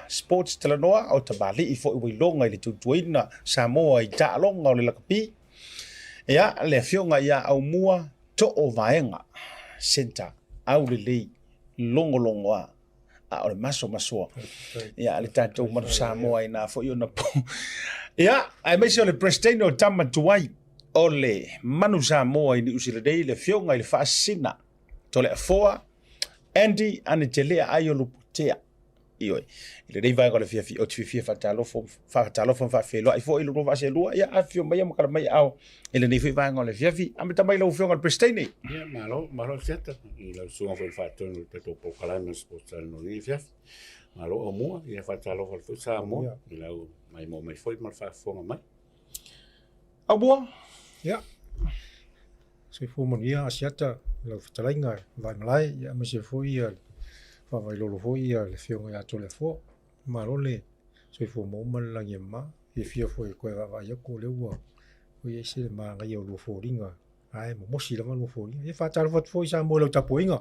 Sports Talanoa, o tamalii foi ua iloga i le tautuaina Samoa i taaloga o le lakapi. Ia, le afioga ia Aumua Too Vaega, Centre, aulelei, logologoa, a o le masomasoa. Ia, le tatou Manu Samoa i na foi ona po. Ia, aemaise o le President o tama tuai o le Manu Samoa i Niu Sila nei, le afioga i le Faasisina Toleafoa Andy Anetelea Aiolupotea. Ioe. I lenei vaega o le afiafi, ou te fiafia faatalofa, faatalofa ma faafeiloai foi i lo lua vaaselua. Ia, afifio mai ma kala mai aao i lenei foi vaega o le afiafi. Amata mai lau Afioga i le Peresetene. Ia, malo, malo Asiata, i lau susuga foi i le faatonu o le tatou polokalame o Sports Talanoa i lenei afiafi. Malo Aumua, ia faatalofa atu foi Samoa i lau maimoa mai foi ma le faafofoga mai. Aumua? Ia, soifua manuia Asiata i lau fetalaiga i Vaimalae, ia aemaise foi ia le faavailolo foi ia le Afioga ia Toleafoa. Malo le soifua maua ma le lagi e mama. Fiafia foi e toe vaavaai atu o lea ua ese le manaia o lua foliga, ae momosi lava lua foliga. Ia faatalofa atu foi Samoa i lau tapuaiga.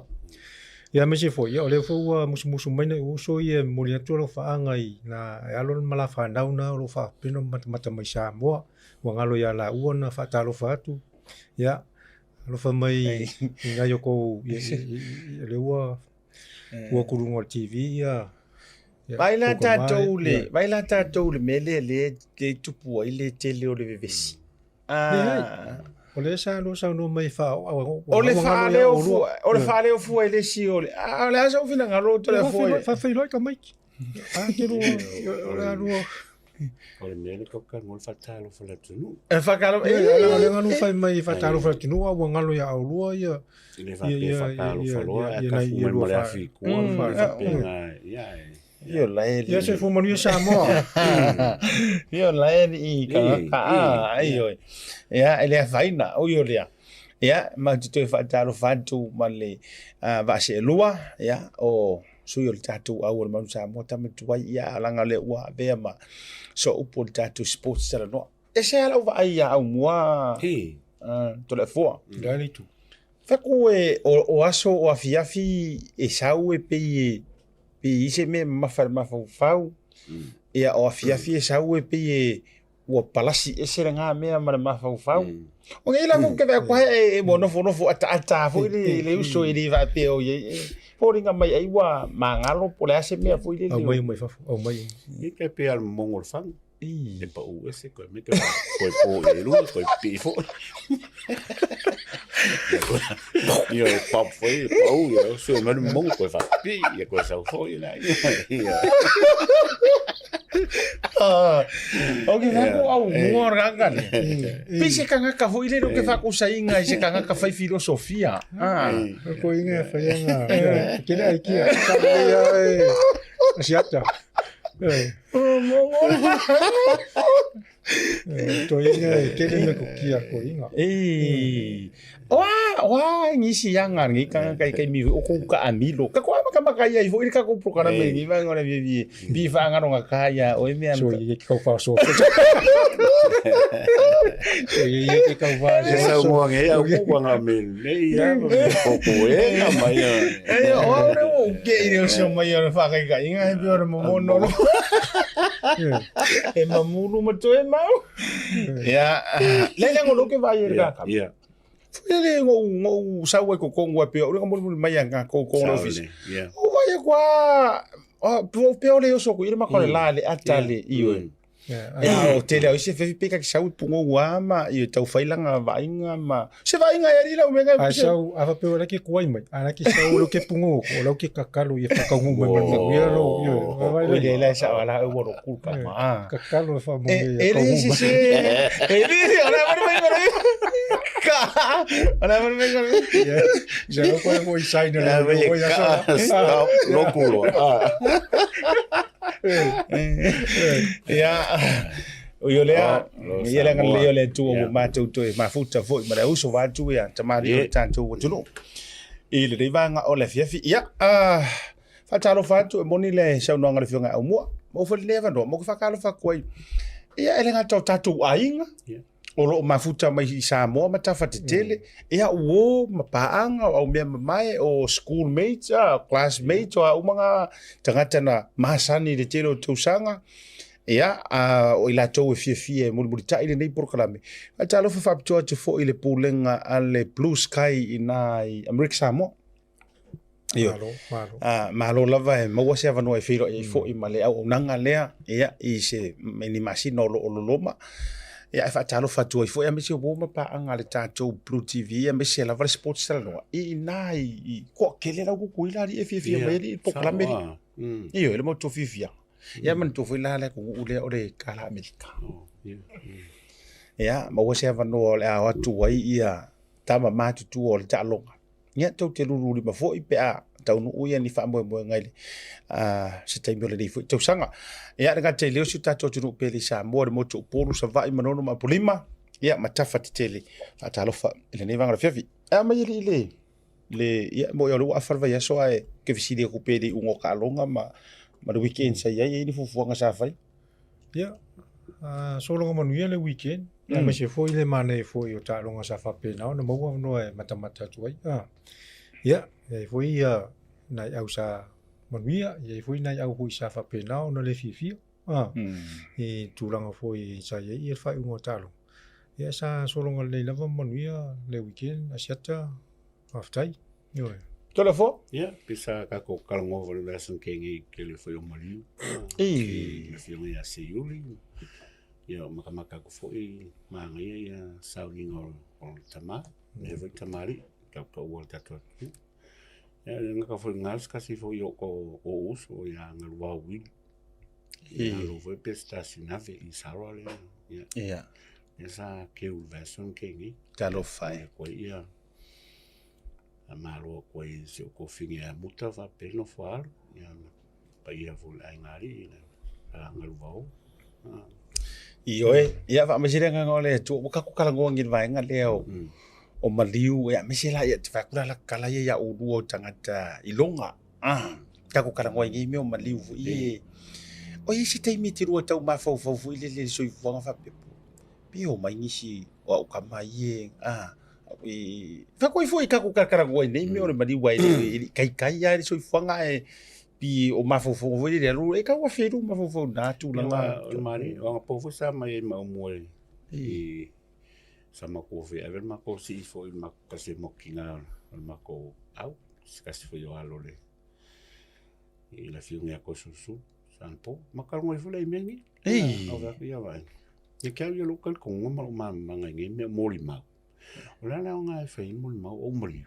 Ia aemaise foi, ia o lea foi ua musumusu mai nai uso ia e momoli atu alofaaga i na alo ma la fanau na o lo o faapena ona matamata mai Samoa. Ua galo ia laua na faatalofa atu. Ia, alofa mai i nai o kou, o lea ua ua kuluga o le TV ia. Vai la tatou le, vai la tatou le mea lea lea e tupu ai le tele o le vevesi. Ah. O lea sa lua saunoa mai faaoo. O le faaleo fua, o le faaleo fua e le isi o le, a o le a sou finagalo o Toleafoa. Faafeiloai tamaiti. A te lua, o le a lua. O le mea lea tau talanoa le faatalofa i le atunuu. E faatalofa, e leaga lea na fai mai faatalofa i le atunuu, a ua galo ia oulua ia. E le faapea faatalofa loa ae tafu mai ma le afi i tua, e faapena, ia e. Io la e Ia soifua manuia Samoa. Io la e i kangaka a ai oi. Ia e le afaina o io lea. Ia ma te toe faatalofa atu ma le vaaseelua ia o sui o le tatou au o le Manu Samoa tama tuai ia leaga lea ua avea ma sooupu o le tatou sports talanoa. E se ala u vaai ia Aumua Toleafoa. Le le itu. Faku e o aso o afiafi e sau e pei e pei i se mea e mamafa i le mafaufau. Ia o afiafi e sau e pei e ua palasi ese lena mea ma le mafaufau. O nei lava ou te vaai atu e ua nofonofo ataata foi le le uso e le faapea o i ai. E foliga mai ai ua magalo po o le a se mea foi lele. Aumai mai fafo, aumai. E tai pei a le momogo o le fagu. E pau ese koe me te koe po i lua, koe pii foi. Ia e pop foi, e pau, ia sue mai le momogo koe whakapii, ia koe sau foi la. Ia. O ke whaku au mua ranga le. Pei se kangaka foi le ke whaku sainga i se kangaka whai filosofia. Ah. Ko inga e whai anga. Ke le ai kia. Ka ia e. Asiata. To inga e kele me ko kia ko inga. E. Oa, oa ngisi anga ngi ka kai kai mi o ko ka amilo. Ka ko ama ka maka ia i foi ka ko pro kana me ngi va ngona vi vi. Bi fa anga ronga ka ia o e mea. So i ke kau fa so. So i ke kau fa so. Sa mo nge au ko nga me le ia ko ko e nga mai. E o ore o ke i o so mai o fa kai kai inga he pe ore mo mono. E mamulu ma toe mau. Ia, le le ngolo ke vai e ka. Ia. Foi le ngo ngo sau e ko kongu e pe o le mo mo mai nga ko ko no office. O vai e kwa o pe o le oso ko ile ma ko le la le ata le i o. Ia o tele au se fefi pe ka sau pungo ua ma i tau failanga vainga ma se vainga e ri lau menga A sau a faapea o la ke kuai mai a la ke sau o lo ke pungo o lau ke kakalo ia whakaungu mai ma le ia lo ia O le la sa ala e ua ku ka ma. Kakalo e whamonge ia E le se se e le o la mai mai ka o la mai mai Ia se lo koe mo i saina le o ia sa Stop lokulo. Ia, o ia lea, ia lea ngalei o le Atua ua matou toe mafuta foi ma le auso vaeatu ia tamalii o le tatou atunuu i lenei vaega o le afiafi. Ia, faatalofa atu e moni le saunoaga a le Afioga ia Aumua. Maua foi lenei avanoa, maua ke faatalofa atu ai. Ia, e le gata o tatou aiga, O lo o mafuta mai i Samoa ma tafa tetele, ia uo ma paaga, o au mea mamae, o schoolmates, classmates, o a uma na tagata na masani i le tele o tausaga, ia, o i latou e fiafia e mulimulitai lenei polokalame. Faatalofa faapitoa atu foi i le pulega a le Blue Sky i ina i Amerika Samoa. Ioe. Malo, malo. Malo lava e maua se avanoa e feiloai ai foi ma le auaunaga lea, ia, i se i ni masina o lo o loloma. Ia, e faatalofa atu ai foi aemaise o uo ma paaga a le tatou Blue TV aemaise lava le Sports Talanoa i ina i toatele lau Tutuila alii e fiafia mai alii i le polokalame lea. Ioe, le matou fiafiaga. Ia manatua foi la le atunuu lea o le Kala Amerika. Ia, maua se avanoa o le a o atu ai ia tama matutua o le taaloga. Ia, tou te lululima foi pe a taunuu ia ni faamoemoega i le se taimi o lenei foi tausaga. Ia, le gata i lea o si o tatou atunuu pele i Samoa, le motu o Upolu, Savaii, Manono ma Apolima, ia, ma tafa tetele. Faatalofa i lenei vaega o le afiafi. E a mai alii le, le, ia, mo i o le ua afa le vaiaso ae ke fesili atu pe le iuga o taaloga ma, ma le weekend sa i ai, e i ai ni fuafuaga sa fai? Ia, sologa manuia le weekend, aemaise foi le manaia foi o taaloga sa faapena ona maua avanoa e matamata atu ai. Ia, e i ai foi ia nai au sa manuia, e i ai foi nai au foi sa faapena ona le fiafia i tulaga foi sa i ai le faaiuga o taaloga. Ia, sa sologa lelei lava ma manuia le weekend, Asiata, faafetai. Ioe. Tolofo? Ia, pe sa tatou talanoa foi i le vaiaso na tea nei i le tele foi o maliu. I le afioga ia Seiuli. Ia, o matamata atu foi manaia ia sauniga o le tama, lea foi tamalii, tautaua o le tatou atunuu. Ia, e le gata foi i lena, o se tasi foi o ou uso ia Galuau Willie. Ia, alu foi Peseta Sinave i Saroa lea. Ia. Ia. Lea sa keu i le vaiaso na tea nei. Talofa e. Ia, ia. Faamalo atu ai i si ou tofiga ia Muta faapea le nofo a alo, ia ma le paia foi o le aiga alii le Galuvao. Ioe, ia faamaise le agaga o le Atua, ua tatou talanoa i le vaega lea o, o maliu, ia aemaise la, ia te fai atu la la tala ia ia oulua o tagata iloga. Tatou talanoa i nei mea o maliu foi e. O i ai se taimi e te lua tau mafaufau foi lele i le soifuaga faapea, pe omai nisi o au tama ia e, Faatoai foi tatou talatalanoa i nei mea o le maliu aua e le i taitai lava le soifuaga ae pei o mafaufauga foi lele alu e tau afe ai lou mafaufau i lena tulaga. O le malie, o anapo foi sa aumai ai ma Aumua i sa matou foi ave le matou sii foi i le matou tasi o mokiga o le matou au, se tasi foi o alo o le i le afioga ia Toesulusulu sa anapo. Ma talanoa ifo la i mea nei. Ia vaai. Ia te au ia lou talitonuga ma lou malamalamaga i nei mea o molimau. O le a le aoga e fai ai molimau o maliu?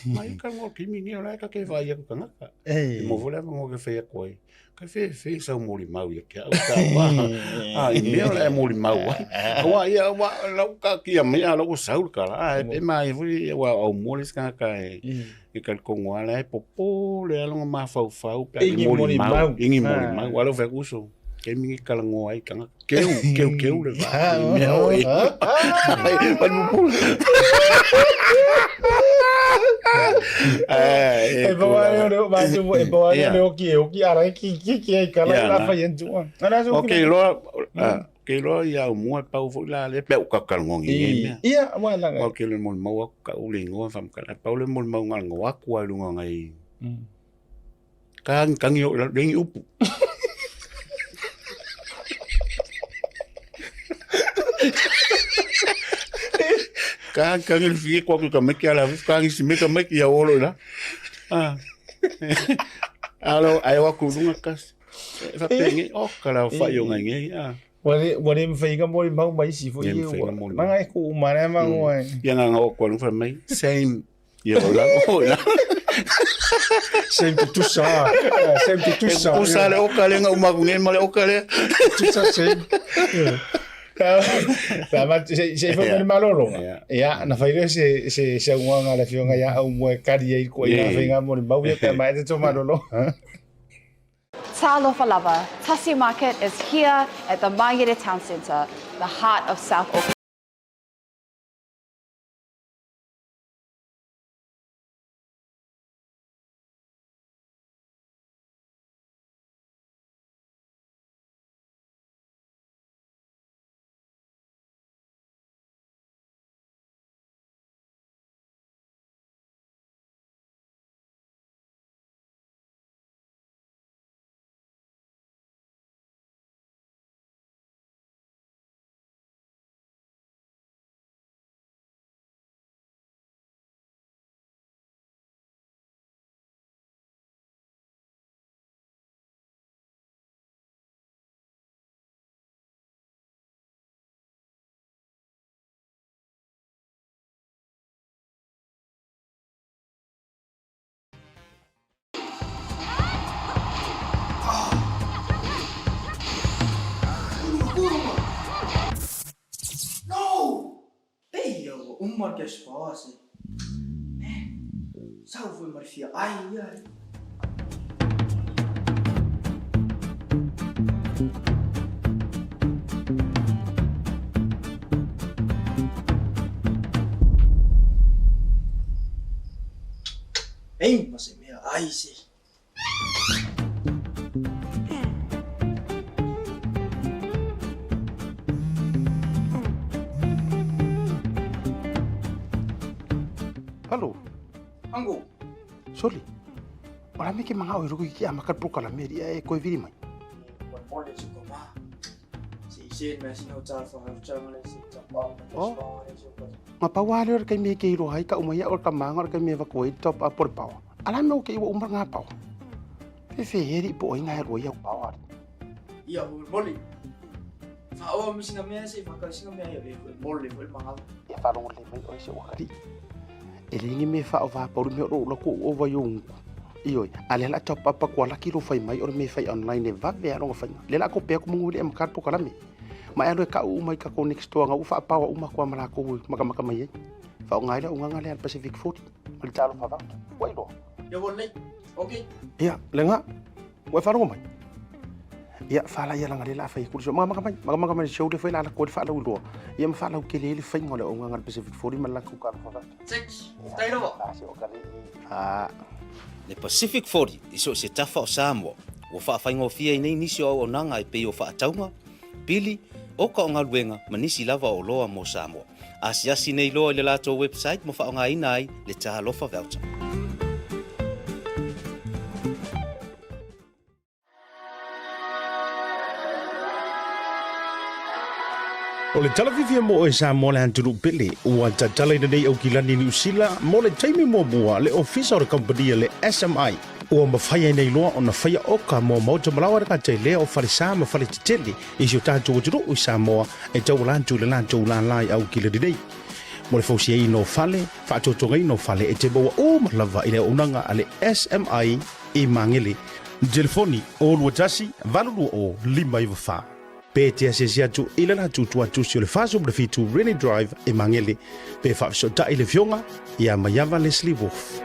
Mai e talanoa i le taimi lenei o la e ta te vaai atu i tagata. E maua foi le avanoa e fai atu ai. Ka fefe sau molimau ia te au ta ua. A i mea o le a e molimau ai. Aua ia aua lau taatia mai a o la ua sau le tala. A e manaia foi aua o Aumua le isi tagata e e talitonu lava la e popole lava lona mafaufau pe a I ni molimau. I ni molimau. Aua o lea ua fai atu uso, taimi lenei talanoa ai tagata. Keu, keu, keu le vaa i mea o e. Mai pupula. E paua ai o le o e paua ai o le oki e oki ara ki ki ki ai kala i la fai entu. O ke iloa, ke iloa ia Aumua e pau foi la lea pe a ou talanoa i nei mea. Ia, aua laga. Aua ou te le molimau atu kau le igoa faamatala, pau le molimau na o atu lava i luga o nai kagikagi oo i lalo, leai ni upu. Kagikagi le fie ko atu i tamaiti a le afiafi, kagisi mai tamaiti ia olo i lalo. Alo, ae o atu i luga kasi. E faapea nei, oka le aofai o nai nei, a. Ua le, ua le mafai ona molimau ma isi foi Le ia mafai ua. ona molimau. Manga e kuu ma lea mangoa e. Ia na na o atu ai fai mai, same. Ia o lalo, o lalo. Same tutusa. Same tutusa. E tutusa le oka lea na uma atu nei ma le oka lea. Tutusa same. Sa ma se se foi le malologa. Yeah. Ia, na fai lea se se saunoaga a le afioga ia Aumua e kali ai koe i ngā faiga molimau ia pe a maea te tō malologa. Talofa lava, Tasi Market is here at the Mangere Town Centre, the heart of South Auckland. ma le cash power se. Eh, sau foi ma le fia ai ia. Ei, ma se mea ai se. Hello. Ango. Soli. O la me ke manga o ruku ki a maka pro kala me ria e koe viri mai. Oh. Nga pa wale ora kai me ke iro hai ka umai ora ka manga ora kai me va koe top up por pawa. Ala me o ke iwa umar ngā pawa. Fe fe heri po o inga hero ia pawa. Ia, moli. Whaoa mi singa mea se, whakau singa mea ia, e moli, e manga. Ia wharongo le mai o se wakari. E le ngi me wha o wha pauri me ro la ko o vai ungu. Ioi, a le la top up ko la kilo fai mai o me fai online e vave a longa fai. Le la ko pe ko mungu le am kar po kalame. Ma e lo ka u mai ka ko next door nga u wha pawa uma ko amala ko maka maka mai. Wha o ngai la unga le al Pacific 40. Ma le talo fa va. Wai lo. Ia wole. Okay. Ia, le nga. Wai wharongo mai. Ia, whala ia langa le la whai kuri. Maka maka mai, maka maka mai show le whai la la ko le wha lau loa. Ia ma wha lau ke le le whai ngole o nganga Pacific 40 ma la ku ka fa va. Six. Tai rawa. La se o ka le. Ah. Le Pacific 40 i so se tafa o Samoa. Ua whaafaingofia i nei nisi o au onanga e pei o whaataunga, pili, o ka o ngaluenga ma nisi lava o loa mo Samoa. Asiasi nei loa i le latou website mo whaongaina ai le Talofa Voucher. O le tala fiafia mo oe Samoa le atunuu pele, ua tatalaina nei Aukilani Niu Sila mo le taimi muamua le ofisa o le kamupani le SMI. Ua mafai ai nei loa ona faia oka mo maota malaoa le gata i lea o falesa ma faletetele i si o tatou atunuu i Samoa e tauala atu i le latou lala i Aukilani nei. Mo le fausiaina o fale, faatoatogaina o fale e te maua uma lava i le auaunaga a le SMI i Magele. Telefoni, 021 820 594. Pe te asiasi atu i le latou tuatusi o le 47 Rennie Drive i Magele, pe faafesootai le Afioga ia Maiava Leslie Wolfe.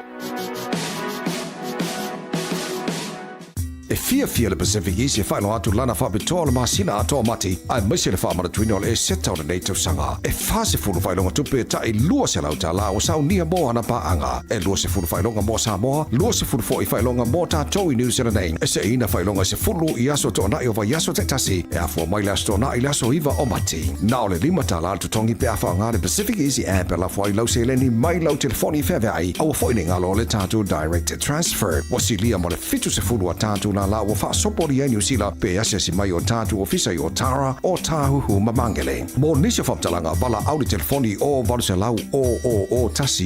E fiafia le Pacific Easy e faailoa atu lana faapitoa o le masina atoa o Mati, aemaise le faamanatuina o le Eseta o lenei tausaga. E 40 faailoga tupe ta'i $200 ua saunia mo ana paaga. E 20 faailoga mo Samoa, 20 foi faailoga mo tatou i New Zealand nei. E seʻiina faailoga e 10 i aso toonai o vaiaso taitasi, e afua mai le aso Toonai i le aso 9 o Mati. Na o le $5 le totogi pe a faaaoga le Pacific Easy app e lafo ai lau seleni mai lau telefoni feaveai, aua foi ne i galo le tatou direct transfer. Ua silia mo le 70 a tatou lala ua faasopolia i Niu Sila pe asiasi mai o tatou ofisa i Otara, Ōtāhuhu ma Māngere. Mo nisi o faamatalaga, valaau le telefoni o 800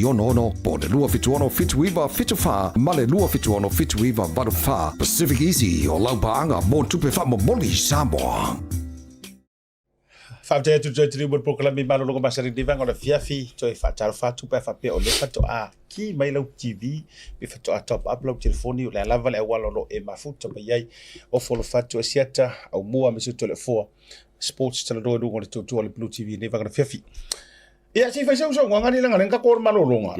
000 166 po o le 276 79 74 ma le 276 79 84. Pacific Easy, o lau paaga mo tupe faamomoli i Samoa. Faafetai atu toe taliu mo le polokalame malologa masani lenei vaega o le afiafi. Toe faatalofa atu pe a faapea o lea faatoa ki mai lau TV pe faatoa top up lau telefoni, o le a lava le auala o lo o e mafuta mai ai. Ofo alofa atu Asiata, Aumua aemaise o Toleafoa Sports talanoa i luga o le tuatua o le Blue TV lenei vaega o le afiafi. Ia, se i fai sau saunoaga ni leaga o lea na tatou o le malologa.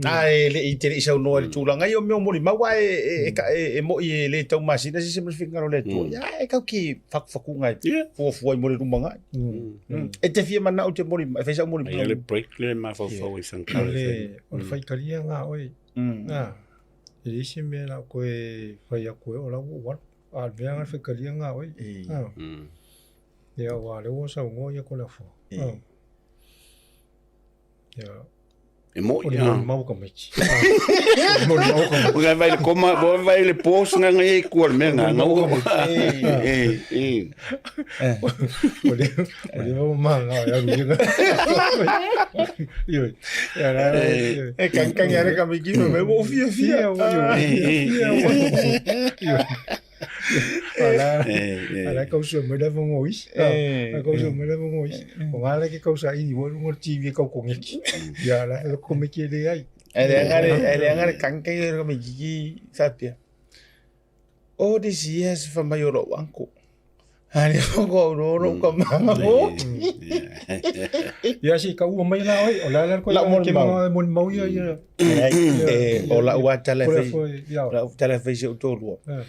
Ae le i te le i saunoa i le tulaga ia o mea o molimau ae e moi e le taumasina se isi ma le finagalo o le Atua. Ia, e tau ki fakufakuga e fuafua ai mo le lumanai. E te fia manao te molimau, e fai sau molimau. Ia le break le mafaufau i Sankara. O le faitalia ngā oe. Nā, e le isi mea na koe fai aku e o lau o walu. A le mea ngā le faitalia ngā oe. Ia, ua lea ua saunoa ia ko le afoa. Ia. E moi. O le molimau ka maiti. Molimau ka maiti. Ngai vai le koma, vai le pos nga ngai e kua le mea nga nga ua. E, e. O le, o le mau manga o alu ia. Io. Ia la. E kangkang ia le ka miki me mo fia fia. Fia. Io. Ala kau sua mai lava ngo isi. Ala kau sua mai lava ngo isi. O ngā le ke kau sa ini mo ngo TV kau kongeki. Ya la le komeki le ai. E le anga le kangkang ia le ka miki ki sapia. Oh, this years fa mai o lou uncle. Ale ko ro ro ka manga o. Ia si ka ua mai la oi, o la la ko Lau ke molimau. mga molimau ia ia. E o lau a tala Ko le fai. foi ia. Lau tala fai se o lua. Eh.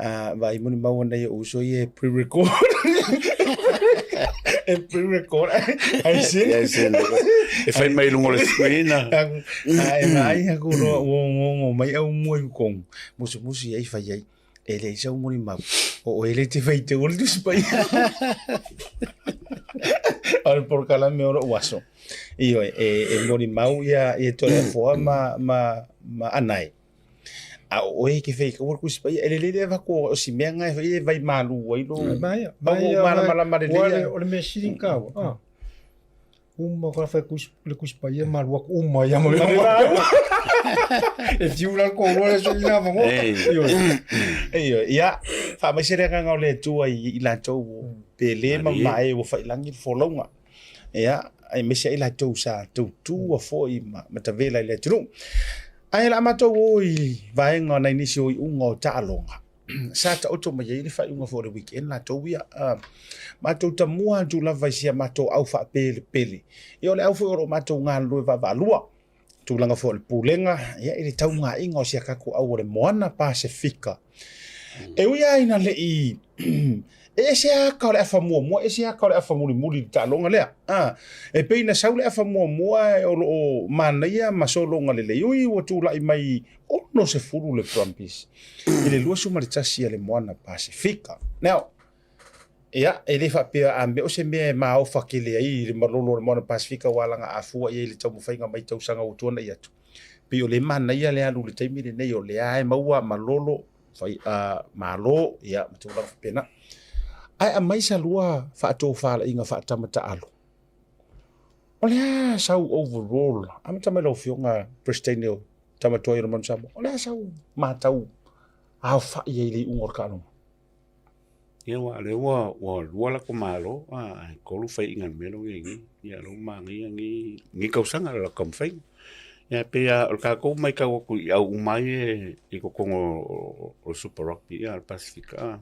Ah, vai molimau ana ia uso ia e pre-record. E pre-record. Ai sin. Ia sin. E fai mai lungo le screen. Ai mai aku ro o ngongo mai au mua i kong. Musu musu ia i fai ai. E le isa umori mau. O o ele te fai te olu tusi pai. O le porokala me oro uaso. Io e e mori mau ia ia tore foa ma ma ma anai. A o e ke fai ka uru kusi pai ele lele va ko o si mea ngai fai e vai malu ai lo. Mai Pau mai o mala mala mala o le le. o le mea sili ka wa. Ah. Uma ka fai kus le kus pa ia malu aku uma ia mo. E tiu la ko ro le so ina mo. Ei. Io. Io ia fa mai se renga ngau le tua i i la tou pele ma Malie. mae o fai langi folonga. Ia ai mese i la tou sa tou tua foi ma ma tavela i le tunu. Ai la matou o i vaenga nai nisi o i unga o taaloga. Sa ta oto mai ai le faaiuga foi o le weekend latou ia. Matou tamua atu lava i sia matou au faapelepele. Ia o le au foi o loo matou galulue vaavaalua. Tulaga foi o le pulega, ia i le taugaiga o sia kakou au o le moana Pasefika. E ui lava ina lei e ese lava aka o le afa muamua, ese lava aka o le afa mulimuli i le taaloga lea. E pei na sau le afa muamua o loo manaia ma sologa lelei. Ui ua tulai mai 60 le Brumbies i le 21 a le moana Pasefika. Now, ia, e le faapea a mea o se mea e maofa tele ai i le malolo o le moana Pasefika ua alaga afua i ai le taumafaiga mai tausaga ua tuanai atu. Pei o le manaia le alu i le taimi lenei o lea e maua malolo fai malo ia ma tulaga faapena. Ae aumai sa lua faatofalaiga faatama taalo. O le a sau overall, amata mai lau Afioga Peresetene o Tama Tuai o le Manu Samoa, o le a sau matau aofai ai i le iuga o le taaloga? Ia ua lea ua ua lua la malo a ai tolu faiga le mea lea nei. Ia lo manaia nei nei tausaga la taumafaiga. Ia pei lava o le tatou matau atu i au uma ai e i totonu o le Super Rugby ia le Pasifika a.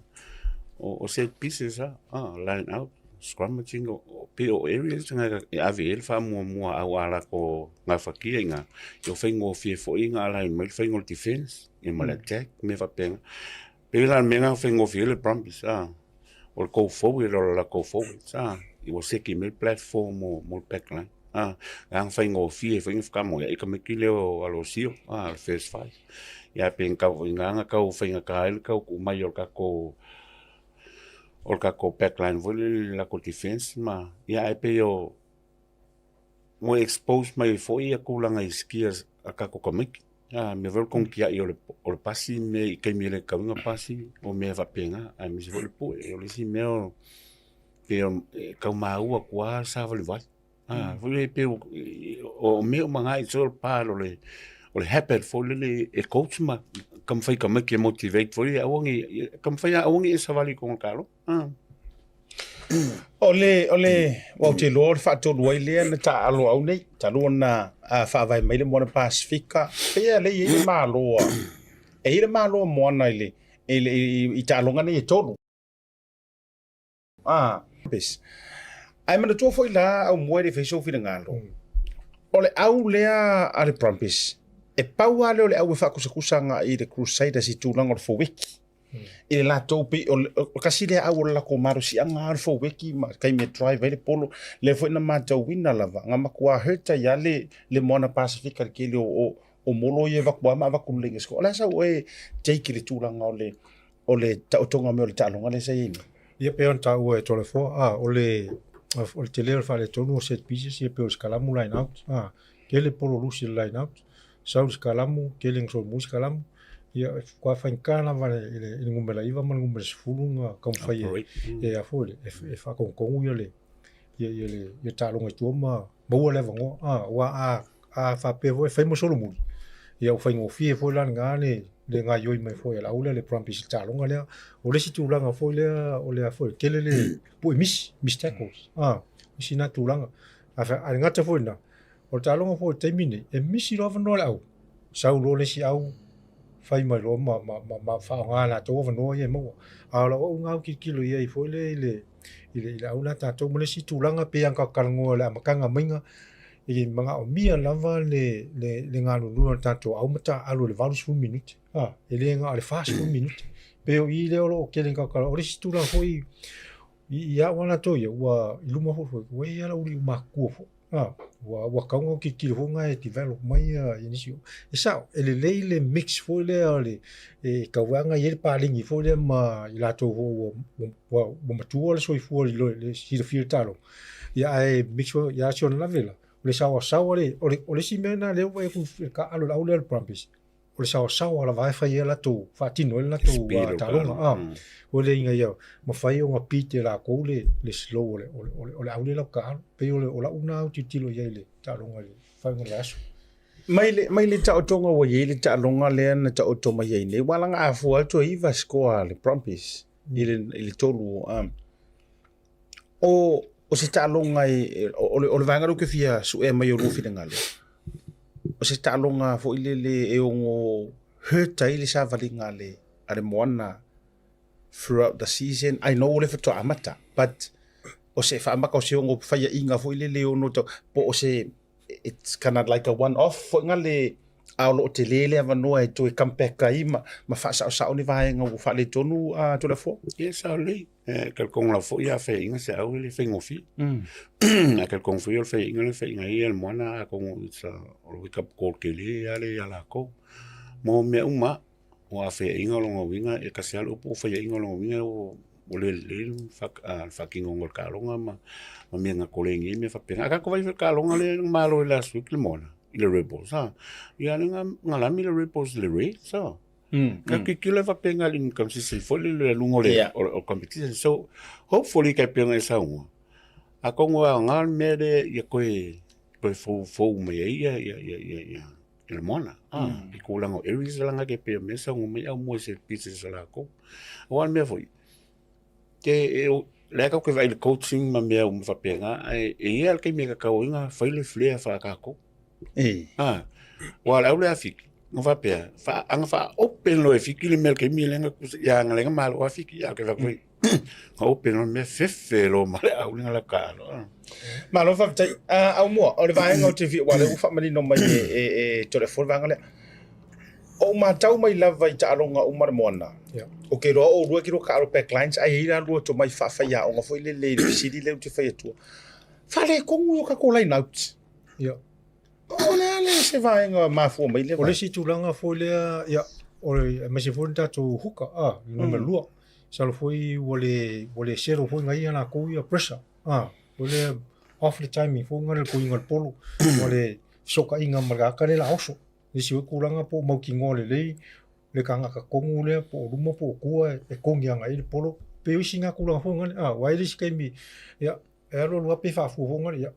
O set pieces a, line out, scrummaging o pei o areas na e ave i ai le faamuamua a au a latou gafatia i ina. Ia o faigofie foi ona align mai le faiga o le defense ia ma le attack ma mea faapena. Pei la o le mea lena na faigofie ai le Brumbies a, o le go forward o le latou forwards a, ua seki mai le platform mo le back line a, lea na faigofie foi ona fetamoeai tamaiti lea o Alosio a, le first five. Ia pei na tau, i ina na tau faigata ai le tau tuu mai o le tatou o le tatou back line foi lele i le latou defense ma, ia ae pei o ua expose mai ai foi ia tulaga i skills a tatou tamaiti. A mea foi o le konekia'i o le o le pasi mea i taimi e le tatau ona pasi o mea faapena aemaise foi le pue. O le isi mea o pei e tau maua atu lava le savalivali. A foi lele pei o mea uma na it's all part o le o le habit foi lele e coach ma taumafai tamaiti e motivate foi lele aua ne i taumafai lava aua ne i e savali i totonu o le taaloga. O le, o le, aua ou te iloa o le faatolu ai lea na taaalo au nei, talu ona faavae mai le Moana Pasifika, pei lea e i ai le Malo a, e i ai le Malo a Moana i le, i le, i taaloga nei e tolu. Ah, ae manatua foi la Aumua e le i fai sou finagalo, o le au lea a le Brumbies, e pau lava lea o le au e faakusakusa agai i le Crusaders i tulaga o le foweki. I le latou pei o le tasi lea au o le latou malosiaga lava o le foweki ma taimi e drive ai le polo. Lea foi na matauina lava, na matua hurt ai lava le, le Moana Pasifika i le tele o, o molo ia e avatu lava ma avatu lelei i score. O le a sau oe take i le tulaga o le, o le taotoga mai o le taaloga lea sa i ai nei? Ia pei ona taua e Toleafoa, a, o le, o le tele o le faaletonu o set pieces, ia pei o le sikalamu line out, a, tele polo lusi i le line out, sau le sikalamu, tele ina solomuli sikalamu, ia e faatoa faigata lava i le, i le numera 9 ma le numera 10 ona taumafai e, e a foi le, e, e faatonutonu ia le, ia, ia le, ia taaloga i tua ma maua le avanoa, a, aua a, a faapea foi e fai ma solomuli, ia ua faigofie foi la lena le, le gaoioi mai foi a le au lea le Brumbies i le taaloga lea. O le isi tulaga foi lea, o le a foi, tele le pue misi, miss tackles, a, isi na tulaga. A, a le gata foi lena, o le taaloga foi i le taimi nei, e misi loa avanoa le au, sau loa le isi au, fai mai loa ma ma ma ma faaaoga e latou avanoa ia e maua. A o lau auga autilotilo i ai foi lea i le i le i le au la tatou ma le isi tulaga pei lava ona tatou talanoa i le amataga maiga, e manaomia lava le le le galulue o le tatou au ma taaalo i le 80 minute, a, e le na o le 40 minute. Pei o i lea o lo o tele ina tatou talanoa. O le isi tulaga foi i au lava latou ia, ua i luma foi, ua i ai lava lau matutua foi. A, ua tatau ona ou tilotilo foi na e develop mai ia nisi. E sao, e lelei le mix foi lea o le e tau lava ona i ai le paleni foi lea ma i latou foi ua matua le soifua i le silafia o le taaloga. Ia ae mix foi, ia a o si ona lave la, o le saoasaoa le, o le isi mea lena lea ua vaai atu i le taaalo i le au lea o le Brumbies, o le saoasaoa lava e fai ai latou, faatino ai le latou taaloga. A, ua le ina ia mafai ona beat e latou le slow o le au lea latou taaalo. Pei o lau lena autilotilo i ai i le taaloga i le faaiuga o le vaiaso. Mai le taotoga ua i ai le taaloga lea na taoto mai ai nei, ua alaga afua atu e 9 score a le Brumbies i le 3. O se taaloga o le vaega lea ou te fia suea mai o lua finagalo, o se taaloga foi lele e ono hurt ai le savaliga a le Moana throughout the season. I know o lea faatoa amata, but o se faamaka o se ono faiaina foi lele e ono tau, po o se it's kind of like a one off foi nga le a o lo o tele le avanoa e toe come back ai ma faasaosao ni vaega ua faaletonu a Toleafoa. Ia sao lelei. E talitonu lava foi a faiaina se au e le faigofie. Ae talitonu foi o le faiaina le faiaina ai le moana atonu it's a o le wake up call tele lava lea ia latou. Mo mea uma lava, aua a faiaina o lona uiga e tasi lava le upu o faiaina o lona uiga ua le lelei le faatinoina o le taaloga ma mea na koleni ai mea faapena. Ae tatou vaai foi i le taaloga lea na malo ai last week le moana i le Rebels a, ia lea na galami le Rebels i le Reds a. Ka tilotilo e faapena i le inconsistent foi lele i luga o le o le competition. So hopefully tai pei ona e saunoa, atonu e aoga le mea lea ia toe toe foufou mai ai ia ia ia ia ia le moana. I tulaga o areas la e pei o mea e saunoa mai au mo se pieces a latou. Aua o le mea foi, te o lea tatou te vaai i le coaching ma mea uma faapena, ae e i ai lava le taimi e tatau ai ona fai le flair faa-tatou. Aua o le au lea a Fiti, na faapea, ana faa-open loa e Fiti le mea i le taimi lea, ia na malo lava Fiti, ae ou te fai atu foi, na open loa le mea, fefe loa ma le au lea na taaalo. Malo faafetai. Aumua, o le vaega ou te fia, aua o lea ua faamanino mai e Toleafoa le vaega lea. O ou matau mai lava i taaloga uma a le Moana, ou te iloa o oulua e te lua taaalo backlines, ae i ai la lua tomai faafaiaoga foi lele i le fesili lea ou te fai atua. Faaletonu i o tatou line out. Ia. O le a le se vaega mafua mai lea O le isi tulaga foi lea, ia, o le, aemaise foi le tatou hooker, a, le numera 2. Masalo foi ua le, ua le settle foi nai ia latou ia pressure, a, foi lea off le timing foi na le tuiga o le polo, ua le fesootaiga ma le tagata lea la oso. Le isi foi tulaga po o mautinoa lelei le tagata tonu lea po o luma po o tua e togi agai ai le polo. Pei o isi na tulaga foi na, a, aua e le isi taimi, ia, e alu alu lava pe faafua foi na, ia,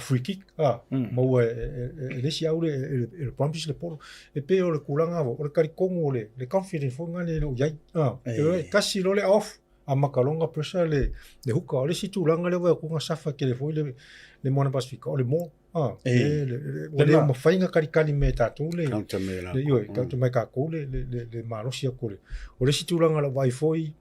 free kick, a, maua e le isi au le, e le Brumbies le polo. E pei o le tulaga foi, o le talitonu o le confidence foi na le o i ai, a, e tasi loa le off, amata loa ona pressure le hooker. O le isi tulaga lea ua vaai atu na suffer tele foi le Moana Pasifika, o le maul. Ua le mafai ona kalikali mai e tatou le ioe, counter mai e tatou le malosi atu o le. O le isi tulaga o lau vaai foi,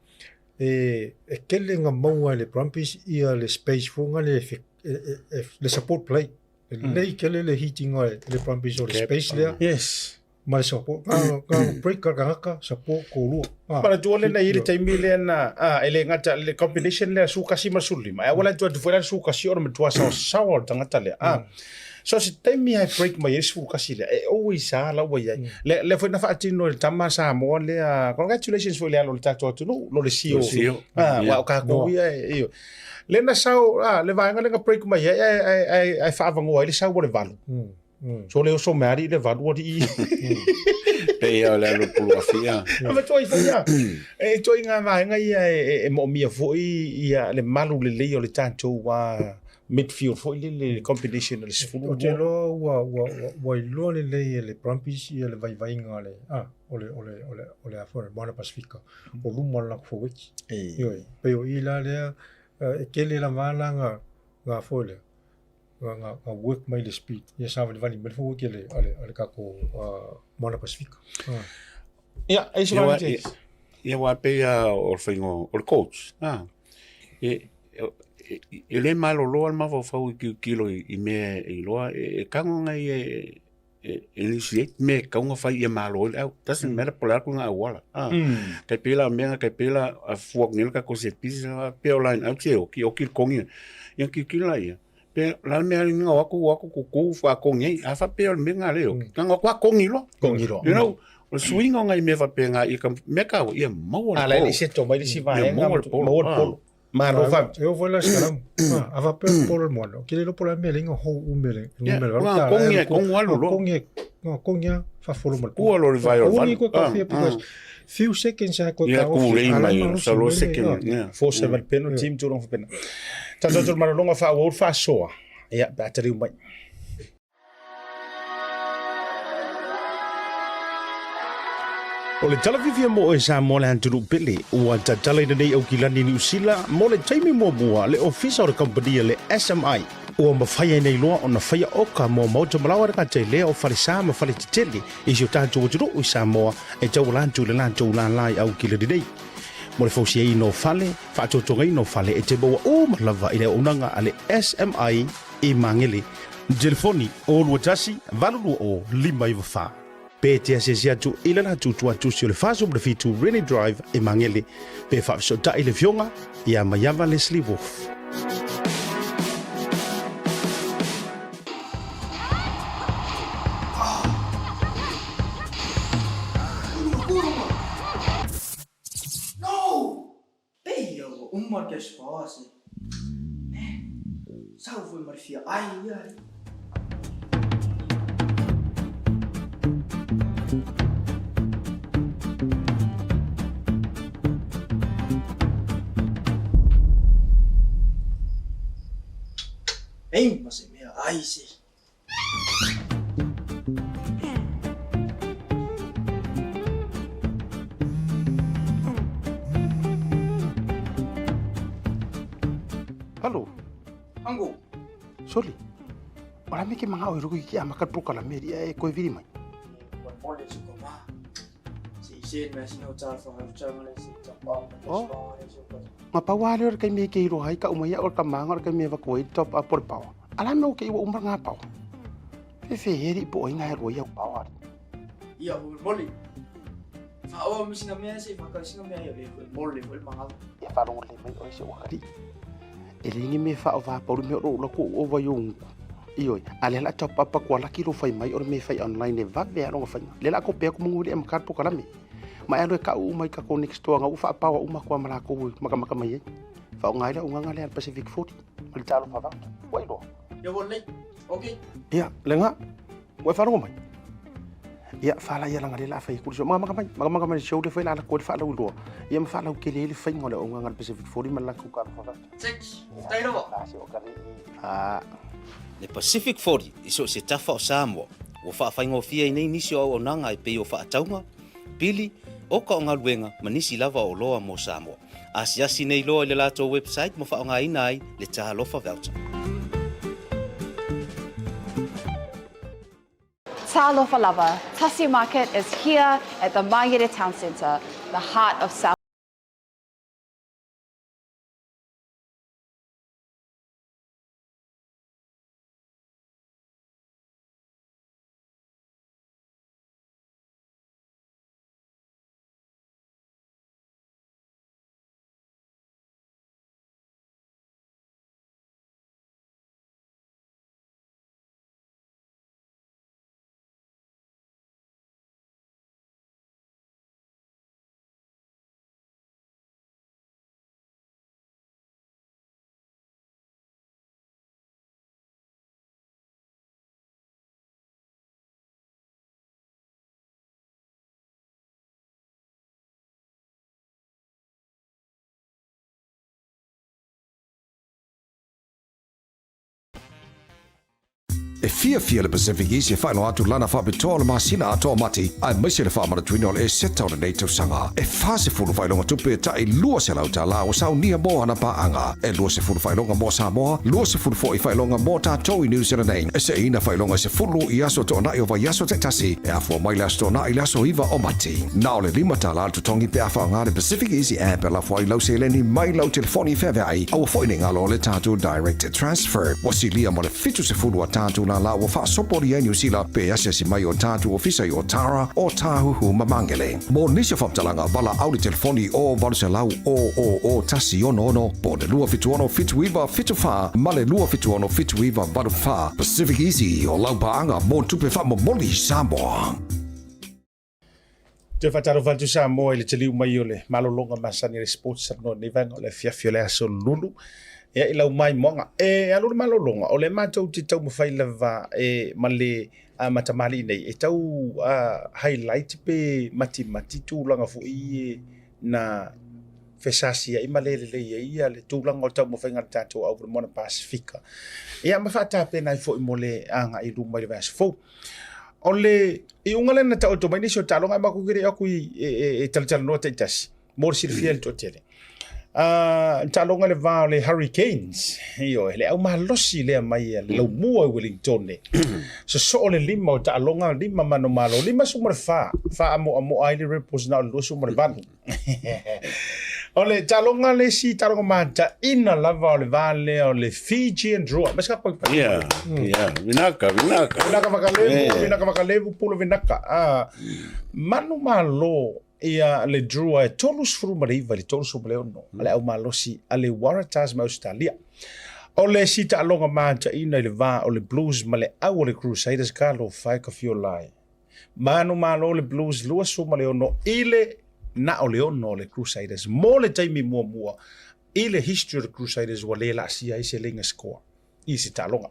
e tele na maua e le Brumbies ia le space foi na le support play. E lelei tele le hit ina e le Brumbies o le space lea. Yes. Ma le support. Na break ka tagata, support toalua. Manatua lea na i ai le taimi lea na, e le gata le combination lea 11 ma le 15, ae ua atu atu foi la le 11 ona matua saosaoa o le tagata lea. So se taimi lava e break mai ai le 11 lea, e always lava la ua i ai. Lea foi na faatino e le tama Samoa lea, congratulations foi i le alo o le tatou atunuu, lo le Sio. Aua o tatou ia e, lea na sau, le vaega lea na break mai ai, ae faaavanoa ai le sau o le 8. So le oso mai alii le 8 alii. Pei o le alu pulu afia. Ma toi foi ia. E toi ngā vaega ia e moomia foi ia le malu lelei o le tatou midfield foi le le combination o le 12. Ou te iloa ua iloa lelei e le Brumbies ia le vaivaiga o le o le o le o le o le a foi le Moana Pasifika o luma o le latou forwards. Ioe, pei o i la lea e tele lava la nga foi lea. Ga work mai le speed ia savalivali mai le foki a le tatou Moana Pasifika. Ia, e se Ia, ia wa pe ia o le faiga o le coach. Ah. E le malolo le mafaufau i tilotilo i mea e iloa e tago nai e initiate mea e tatau ona fai ia malo ai le au. Doesn't matter po o le a le ituaiga auala. Ah. Tai pei la o mea na tai pei la a fua atu nei le tatou set piece pei o line out se oki, oki le kogi. Ia tilotilo laia, pe o le a le mea na o atu o atu tutu faatogi ai. A faapea o le mea lena lea e oki, na ona o atu lava kogi loa. Kogi loa. You know, o le suiga o nai mea faapena ia mea taua ia maua le polo. A la e le i seto mai le isi vaega. Ia maua le polo. Maua le polo. Malo fa. E oo foi la se kalamu. A faapea o le polo le moana, ou te le iloa po o le a le mea e leai ona hou umele, Yeah, numera valu na tala. kongi ai, kongu alu loa. Kongi ai, na kongi a faafolo ma le Kua loa le vae o le Aua ne valu. i koe kaofia because few seconds a koe Ia kaofi. kulei A la mai, malosi sa loa mai le, second. ah. Yeah. 4-7 penalty ma tulaga faapena. Tatou atu i le malologa faaauau le faasoa, ia, pe a taliu mai. O le tala fiafia mo oe Samoa le atunuu pele, ua tatalaina nei Aukilani Niu Sila mo le taimi muamua le ofisa o le kamupani a le SMI. Ua mafai ai nei loa ona faia oka mo maota malaoa le gata i lea o falesa ma faletetele i si o tatou atunuu i Samoa e tauala atu i le latou lala i Aukilani nei. Mo le fausiaina o fale, faatotogaina o fale e te maua uma lava i le auaunaga a le SMI i Magele. Telefoni, 021 820 594. Pe te asiasi atu i le latou tuatusi o le 47 Rennie Drive i Magele, pe faafesootai le Afioga ia Maiava Leslie Wolfe. No! Pei ia ua uma le cash power se. Man, sau foi ma le fia ai ia. Ei, ma se mea ai se. Hello. Ango. Soli. O la me ke manga o ruku ki a maka proka la meri e koe viri mai. Oh. Ma pa wa le kai me ke iro hai ka umai o ka manga o ka me va koe top up por pawa. Ala me o ke iwa umar ngā pawa. Fe fe heri po o inga he roi au pawa. Ia, o moli. Whaoa mo sina mea se whakau sina mea ia e koe mole foi mangalo. Ia whalongo le mai o se wakari. E le ingi me wha o wha pauri me o ro ko o vai o ungu. Ioi, a le la top up ko la kilo fai mai o me fai online e vave a ronga fai. Le la ko pe ko mungu le makar po kalame. Ma e lo ka u mai ka ko next door nga u wha pawa uma ko mala ko maka maka mai. Fa o ngai la unga le Pacific 40. Ma le talo fa va. Wai lo. Ia wo lei. Okay. Ia, le nga. Ua e faalogo mai. Ia, fala ia langa le la fai kuli so maka maka mai, maka maka mai show le fai la la ko le fa la uloa. Ia ma fa la ukele le fai ngole o nga le Pacific 40 ma la ku ka fa. Six. Tai lava. La se o ka le. Ah. Le Pacific 40 i so o se tafa o Samoa, ua faafaigofie ai nei nisi o auaunaga e pei o faatauga, pili, oka o galuega ma nisi lava o oloa mo Samoa. Asiasi nei loa i le latou website ma faaaogaina ai le Talofa Voucher. Talofa lava, Tasi Market is here at the Mangere Town Centre, the heart of South E fiafia le Pacific Easy e faailoa atu lana faapitoa o le masina atoa Mati, aemaise le faamanatuina o le Eseta o lenei tausaga. E 40 faailoga tupe ta'i $200 ua saunia mo ana paaga. E 20 faailoga mo Samoa, 20 foi faailoga mo tatou i New Zealand nei. E seeina faailoga e 10 i aso toonai o vaiaso taitasi, e afua mai le Aso Toonai i le aso 9 o Mati. Na o le $5 le totogi pe a faaaoga le Pacific Easy App e lafo ai lau seleni mai lau telefoni feaveai. Aua foi ne i galo le tatou Direct Transfer. Ua silia ma le 70 a tatou lālā ua faasopolia i Niu Sila pe asiasi mai o tatou ofisa i Otara, Ōtāhuhu ma Māngere. Mo nisi o faamatalaga, valaau le telefoni o 800 000 166 po o le 276 79 74 ma le 276 79 84. Pacific Easy, o lau paaga mo tupe faamomoli Samoa. Toe faatalofa atu Samoa i le taliu mai o le malologa masani a le Sports Talanoa i lenei vaega o le afiafi o le aso Lulu. Ia i lau maimoaga. E alu le malologa, o lea matou te taumafai lava e ma le matamalii nei e tau highlight pe matimati tulaga foi ia na fesasiai ma le lelei ai ia le tulaga o le taumafaiga a le tatou au Moana Pasefika. Ia ma faatapena ai foi mo le agai i luma i le vaiaso fou. O le iuga lea na taoto mai nisi o taaloga e matou te le o atu e talatalanoa taitasi mo le silafia e le toatele. Taaloga i le va o le Hurricanes, ioe, le au malosi lea mai le laumua i Wellingtone. Sosoo le lima o taaloga, lima manumalo, 54, faamoamoa ai le Rebels na o le 28. O le taaloga le isi taaloga mataina lava o le va lea o le Fijian Drua. Mas ka koi Yeah, yeah. Vinaka, vinaka. Vinaka vakalevu, vinaka vakalevu, pula vinaka. Ah, manu malo ia le Drua e 39 i le 36 a le au malosi a le Waratahs ma Australia. O le isi taaloga mataina i le va o le Blues ma le au o le Crusaders ka lofa e ka fiola e. Manumalo le Blues 26 i le na o le 6 o le Crusaders mo le taimi muamua i le history o le Crusaders ua le laasia ai se leiga score i se taaloga.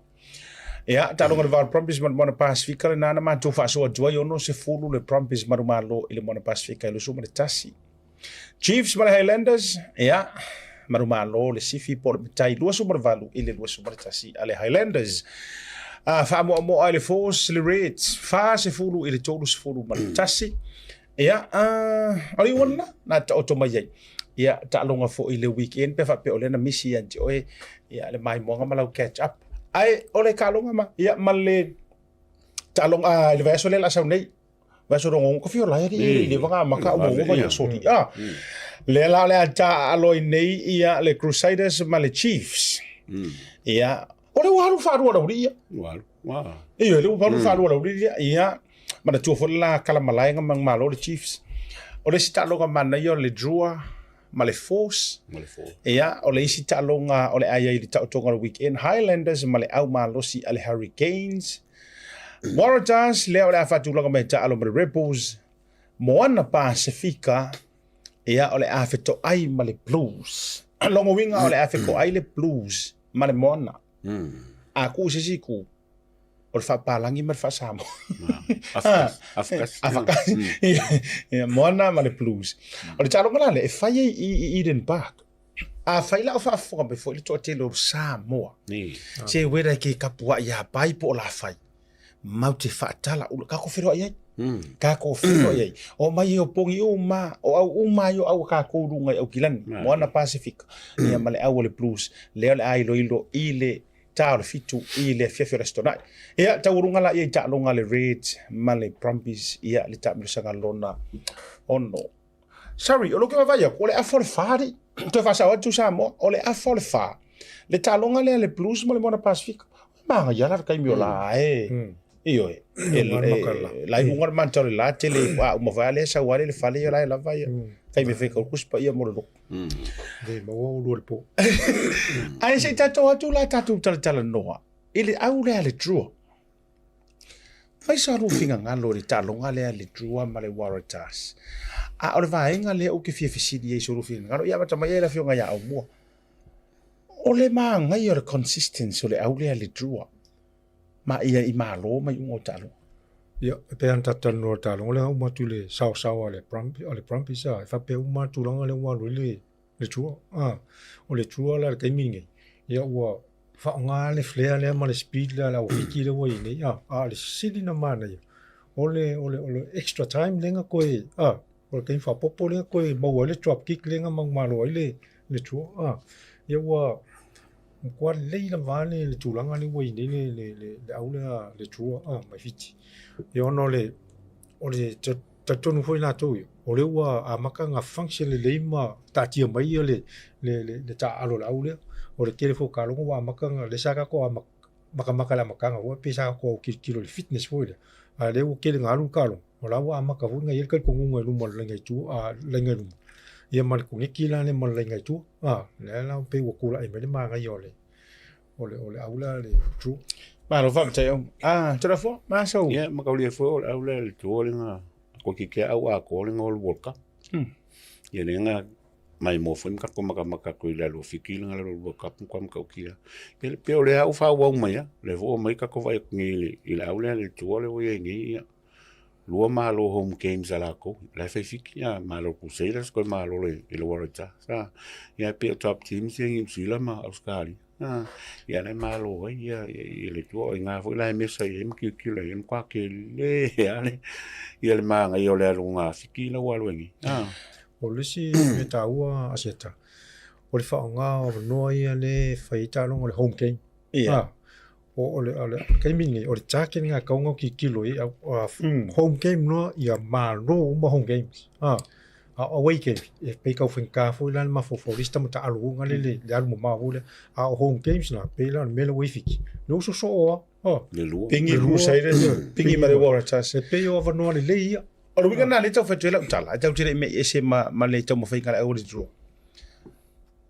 Ia, taaloga le va o le Brumbies ma le Moana Pasifika lena na matou faasoa atu ai 60 le Brumbies manumalo i le Moana Pasifika i 21. Chiefs ma le Highlanders, ia, manumalo le sifi po o le matai 28 i le 21 a le Highlanders. Faamoamoa i le Force le Reds, 40 i le 31. Ia, o le iuga lena na taoto mai ai. Ia, taaloga foi i le weekend pe faapea o lea na misi ia te oe, ia, le maimoaga ma lau catch up. Ae o le taaloga ma, ia, ma le taaloga i le vaiaso lea o le a sau nei, Vaiaso rongo ka fio lai ali le vanga maka o mo vai sori. Ah. Le la le ata alo i nei ia le Crusaders ma le Chiefs. Ia o le ua alu whārua rauri ia. Ua alu. Ua. Ia le ua alu whārua rauri ia. Ia manatua foi la kala malaenga ma malo le Chiefs. O le isi taaloga manaia o le Drua ma le Force. Ma le Force. Ia o le isi taaloga o le a iai i le taotoga o le weekend Highlanders ma le au malosi a le Hurricanes. Waratahs lea o le a faatulaga mai taalo ma le Rebels. Moana Pasifika ia o le a fetoai ma le Blues. Lona uiga o le a fetoai le Blues ma le Moana. A kuu se isi itu, o le faapalagi ma le faasamoa. Afakasi. Afakasi. Ia, Moana ma le Blues. O le taaloga la lea e fai ai i Eden Park. Afai la o faafofoga mai foi le toatele o Samoa, se uera e ke kapuaʻi iā pai po o la fai, mau te faatala ula, kākou feiloai ai. Kākou feiloai ai. O mai e o pogi uma, o au uma ai o au a kākou i luga i Aukilani, Moana Pasifika, ia ma le au o le Blues, lea o le a iloilo i le ta o le 7 i le afiafi o le Aso Toonai. Ia, taualuga laia i taaloga a le Reds ma le Brumbies, ia, le taamilosaga lona 6. Sorry, o lou ke vaavaai atu, o le afa o le fa alii. Toe faasao atu Samoa, o le afa o le fa. Le taaloga lea le Blues ma le Moana Pasifika. Manaia la le taimi o la e. Ioe. La i luga le manta o le la tele a uma foi a lea sau a lea le fale ia la e lava ia. Taimi e fai kau kusi paia mo le loku. Le maua ulu o le po. Ae se i tatou atu la tatou talatalanoa i le au lea a le Drua. Fai sa lua finagalo i le taaloga lea le Drua ma le Waratahs. A o le vaega lea ou te fia fesili ai i so lua finagalo, ia amata mai ai le afioga ia Aumua. O le manaia o le consistency o le au lea le Drua ma ia i malo ma iuga o taaloga. Ia, e pei lava ona tatou talanoa i le taaloga lea na uma atu i le saosaoa a le Brumbies, a le Brumbies a, e faapea uma lava tulaga lea ua alu ai le, le Drua. A, o le Drua la i le taimi lenei, ia ua. Faaaoga le flair lea ma le speed lea a le au Fiti lea ua i ai nei, a, a o le sili ona manaia, o le, o le, o le extra time lea na toe, a, o le taimi faaopoopo lea na toe maua ai le drop kick lea na manumalo ai le, le draw, a. Ia ua matua lelei lava le, le tulaga lea ua i ai nei le, le, le, le au lea, le draw, a, mai Fiti. Ia ona o le, o le talitonu foi latou ia, o lea ua amata ona function lelei ma taatia mai ia le, le, le, le taaalo o le au lea. O le tele foi o taaloga ua amata ona, lea sa tatou matamata i le amataga foi, pei sa tatou tilotilo i le fitness foi lea, a o lea ua tele ina alu le taaloga, o la ua amata foi ona i ai le talitonuga i luma o le laina i tua, a, laina i luma, ia ma le koneti la lea ma le laina i tua. A, lea la pei ua tulai mai le manaia o le, o le, o le au lea le True. Malo faafetai au. Ah, Toleafoa, ma sau. Ia, ma kaulia foi o le au lea le tua le nga ko ki ke au a ko le nga o le World Cup. Ia le nga mai mo foi ma ko maka maka ko i le alu fiki le nga le World Cup ko ma kau kia. Ia le pe o le au fa wau mai a, le vo mai ka ko vai ngi le i le au lea le tua le oi ngi ia. Lua malo home games a lakou, la e fai fiki ia malo Crusaders koe malo le i le Waratah. Sa ia pe o top teams ia New Zealand ma Australia. Ah, ia le malo ai ia i le tua o ngā foi la e mesa i ma kiu le ma kwa ke le ale ia le manga ia o le alu ngā fiki la walu ngi. Ah. O le isi mea taua a Seta, o le faaaoga o avanoa ia le fai ai taaloga o le home game. Ia. Ah, o, o le, o le taimi lenei, o le target lena e tatau ona tilotilo i ai, a, home game loa, ia malo uma home games. A, a o away games, e pei tau faigata foi la le mafaufau o le isi tama taalu foi lele, le alu mamao foi lea. A o home games la, pei la o le mea lea ua i Fiti, lea ua sosoo lava. Oh. Le lua. Pingi Crusaders, pingi ma le Waratahs. E pei o avanoa lelei ia. O le uiga lena lea e tau fai atu ai lau tala, e tatou te le i mea i ese ma, ma le taumafaiga a le au o le draw.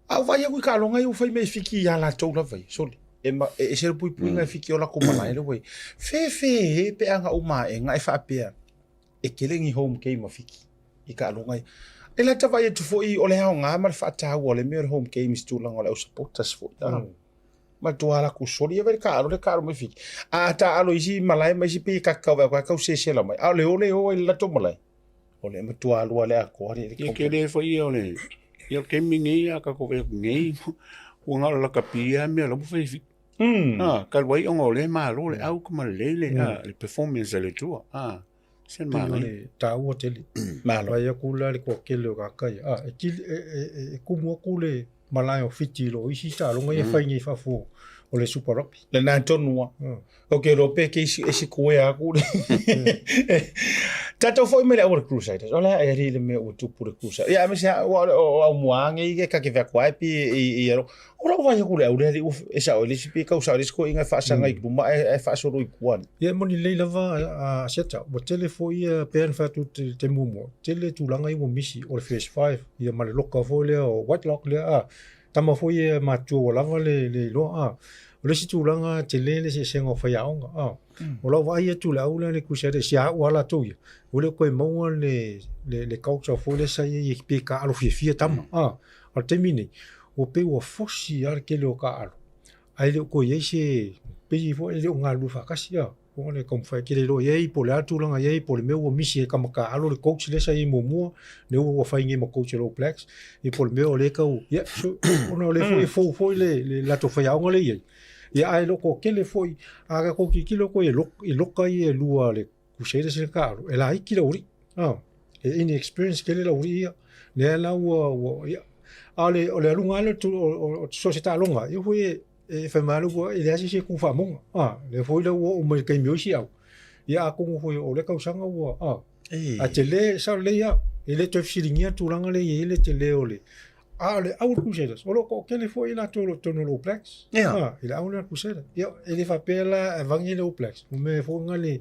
A ou vaai aku i taaloga ia ua fai mai e Fiti ia latou lava ia, sole. E, ma, e ese le puipuiga e Fiti o latou malae lea ua i ai. Fefe e pe a na uma aega e faapea, e tele ni home game a Fiti i taaloga ia. E lata vaai atu foi o le aoga ma le faataua o le mea o le home games i tulaga o le au supporters foi. Mm. Matua latou soli ia vai le taalo le taalo mai Fiti. A taalo isi malae ma isi pei e kakau vai tau sesela mai. A o le o le o ai le latou malae. O le matua alu a le atoa le Ia tele foi ia o le ia o le taimi nei a tatou vaai atu nei ua na o le lakapi lava mea la ua fai Fiti. A talu ai ona o lea e malo le au ma lelei le a le performance a le Atua. A se Pei o manaia. le taua tele. Malo. Vaai atu la le toatele o tagata ia, a, e tili, e, e, e, e kumu atu le malae o Fiti i lo isi taaloga ia e fai nei i fafo o le Super Rugby. Lena tonu lava. Ou te iloa pe ke isi, isi kuea aku le. Tatou foi mai le au o le Crusaders. O le a e alii le mea ua tupu le Crusaders. Ia aemaise lava ua o au muaage ia ta te feaku ai pi i i alo. O lau vaai atu le au lea alii ua e sao i le isi pi kau sao i le isi toeaiina e faasaga i luma ae ae faasolo i tua. Ia e moni lelei lava a Seta, ua tele foi ia pei ona fai atu i le taimi muamua, tele tulaga ia ua misi o le first five ia ma le loka foi lea o Whitelock lea a. Tama foi ia matutua ua lava le, le iloa a. O le isi tulaga tele le eseesega o faiaoga a. O lau vaai atu i le au lea le Crusaders ia au lava latou ia, ua le toe maua le, le, le culture foi lea sa i ai pe taaalo fiafia tama a. O le taimi nei, ua pei ua fosi lava le tele o taaalo, ae le o toe i ai se, pei foi e le o galulue faatasi a. Ona le taumafai ake le iloa i ai po o le a le tulaga i ai, po o le mea ua misi e tama taaalo le coach lea sa i ai muamua, lea ua fai nei ma coach o le All Blacks, ia po o le mea o lea e tau, ia, so, ona o lea foi e fou foi le, le latou faiaoga lea e i ai. Ia, ae le o toatele foi, a tatou tilotilo atu i loka ia e lua a le Crusaders le taaalo, e laiti le aualii, a, e inexperience tele le aualii ia, lea la ua, ua, ia, a o le, o le aluga lava lea o so o se taaloga, ia foi e, e fai mai lava e leai se isi e tu faamoga. A, lea foi la ua oo mai i le taimi o isi au. Ia atonu foi o lea tausaga ua, a, a tele, sao lelei lava. E le toe fesiligia le tulaga lea e i ai le tele o le, a o le au o le Crusaders, o lo o toatele foi i latou o lo o i totonu o le All Blacks. A, i le au lea o le Crusaders. Ia, e le faapea la e avane le All Blacks, o mea foi na le,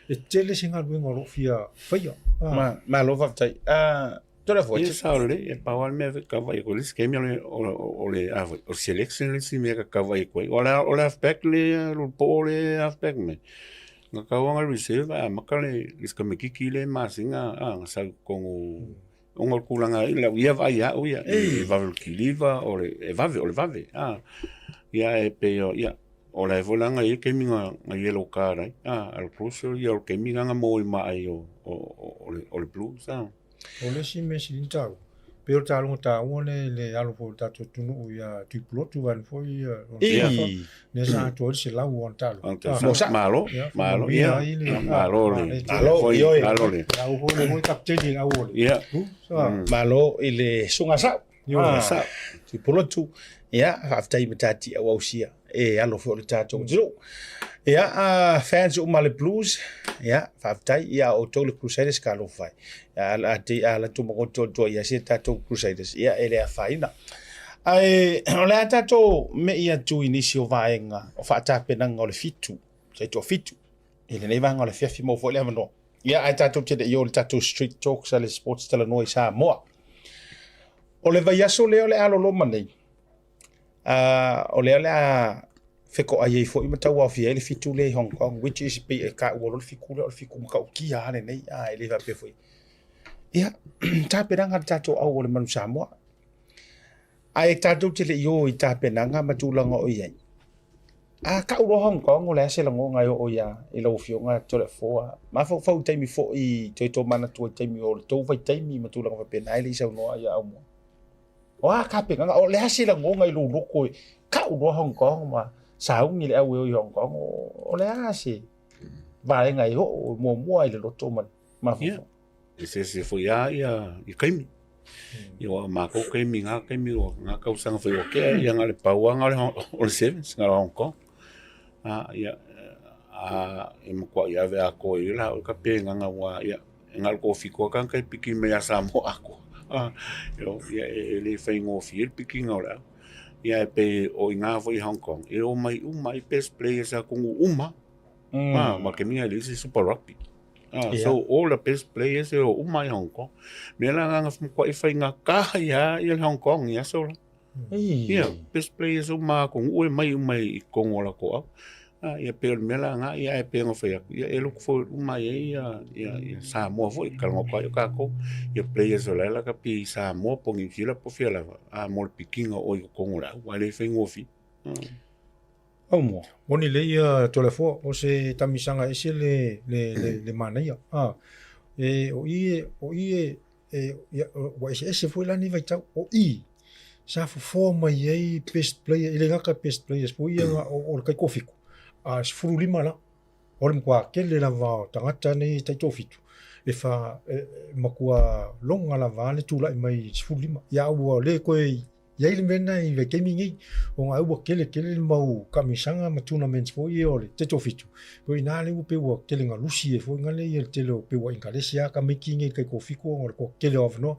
e tele se galuega o lo o fia faia. A. Malo faafetai. A, Toleafoa. Ia sao lelei, e pau lava le mea e kava ai ko le isi taimi o le o le a foi, o le selection le isi mea ka kava ai koe. O le o le halfback le lo po o le halfback me. Nga kau anga reserve a maka le le tamaititi le masina a nga sau totonu ona o le tulaga i lau ia vaai ia au ia e vave o le kiliva o le e vave o le vave a ia e pei o ia o la e foi la nga i ai taimi nga nga yellow card ai a a le crucial ia o le taimi la nga mo i maai o o o le o le Blues a. O le isi mea sili ona taua, Pei o le taaloga taua lea i le alo foi o le tatou atunuu ia Tuipulotu vaeane foi ia lona tafa, lea sa atoa ai le 100 o ana taaloga. Malo, malo, ia, malo le, malo, ioe, malo le. Au foi le foi kapiteni le au o le. Ia. Malo i le susuga sao. Sao. Tuipulotu, ia, faafetai i matati auausia e alo foi o le tatou atunuu. Ia, fans uma le Blues, ia, faafetai, ia, a outou le Crusaders ka alofa e. Ia, a te a la tu magoto tua ia se tatou Crusaders, ia, e le afaina. Ae, o le a tatou me i atu i nisi o vaega o faatapenaga o le fitu, se toafitu, i lenei vaega o le afiafi maua foi le avanoa. Ia, ae tatou te le i o i le tatou Street Talks a le Sports Talanoa i Samoa. O le vaiaso lea o le a loloma nei, o lea o le a fetoai ai foi ma tauaofia ai le fitu lea i Hong Kong, which is pei e taua loa le fitu lea o le fitu matautia lava lenei, a e le faapea foi. Ia, tapenaga a le tatou au o le Manu Samoa. Ae tatou te le i o i tapenaga ma tulaga o i ai. A tau loa Hong Kong, o le a se lagona e oo ia i lau Afioga Toleafoa? Mafaufau i taimi foi toe tomanatu ai i taimi o le tou vaitaimi ma tulaga faapena e le i saunoa ia Aumua. O a tapenaga, o le a se lagona i lou loto e tau loa Hong Kong ma sauni le au e o i Hong Kong, o le a se vaega e oo muamua i le loto ma le mafaufau? E eseese foi lava ia taimi. Ia aua o matou taimi i na taimi na tausaga foi ua tea ia na o le pau lava na o le sevens na o le Hong Kong. Ia e matuai ave atoa i ai la ka penaga aua ia e na o le toafitu lava tagata e piki mai ia Samoa atoa. Ia e le faigofie le pikiga o le au. Ia e pei o i ina foi i Hong Kong e omai uma ai best players a atunuu uma ma le taimi lena e leai se Super Rugby. So all the best players e o uma i Hong Kong. Mea la na matuai faigata ai lava ia le Hong Kong i aso la. Ia, best players uma atunuu e mai uma i totonu o latou au. Ia pei o le mea la na, ia ae pei ona fai atu, ia e look forward uma i ai ia Samoa foi, talanoa atu ai o tatou, ia players o la e lakapi i Samoa po o Niu Sila po o fea lava, a mo le pikiga o oe i totonu o le au, aua e le faigofie. Aumua. Moni lelei ia Toleafoa, o se tamisaga ese le, le, le, le manaia. A, e, o i e, o i e, e, ia, ua eseese foi la nei vaitau. O i, sa fofoa mai ai best player, e le gata best players foi ia o, o le taitoafitu, a 15 la. O le matua tele lava o tagata nei taitoafitu, e fa, e, e matua loga lava le tulai mai i 15. Ia ua le toe I ai le mea lena i vaitaimi nei, ona ai ua tele tele le mau taamilosaga ma tournaments foi ia o le taitoafitu, pei o i ina lea ua pei ua tele galusi ai foi lea ia le tele o pei ua enkaresi lava tamaiti nei i le taitoafitu ona o le toatele o avanoa.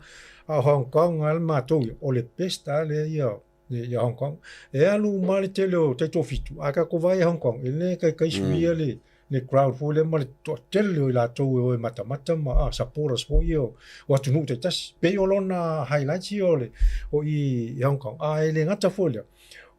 A o Hong Kong lava le matou ia, o le best lava lea ia ia Hong Kong. E alu uma lava le tele o taitoafitu, a tatou vaai i Hong Kong, e le taitai suia le le crowd foi lea ma le toatele o i latou e o e matamata ma ah, supporters foi ia o, o atunuu taitasi. Pei o lona highlights ia o le o i, i Hong Kong. A e le gata foi lea,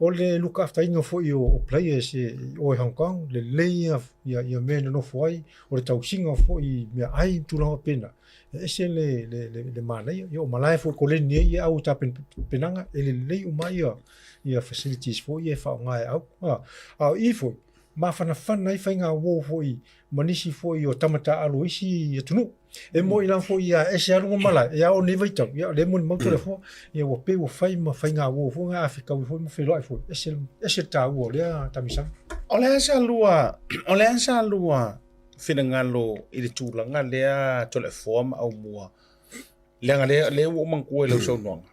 o le lukaafutaina foi o, o players e, o i Hong Kong, lelei ia, ia, ia mea e nonofo ai, o le tausiga foi i meaai ma tulaga faapena. E ese le, le, le, le manaia. Ia o malae foi koleni ai ia au i tapenaga, e lelei uma ia, ia facilities foi ia e faaaoga e au. A, a o i foi, mafanafana ai faigauo foi ma nisi foi o tama taaalo o isi atunuu. E moi lava foi ia ese lava luga malae, e ao nei vaitau, ia o lea e molimau Toleafoa, ia ua pei ua fai ma faigauo foi nga a fetaui foi ma feiloai foi, ese, ese le taua o lea tamisaga. O le a sa lua, o le a sa lua finagalo i le tulaga lea Toleafoa ma Aumua, leaga lea, lea ua ou manatua i lau saunoaga.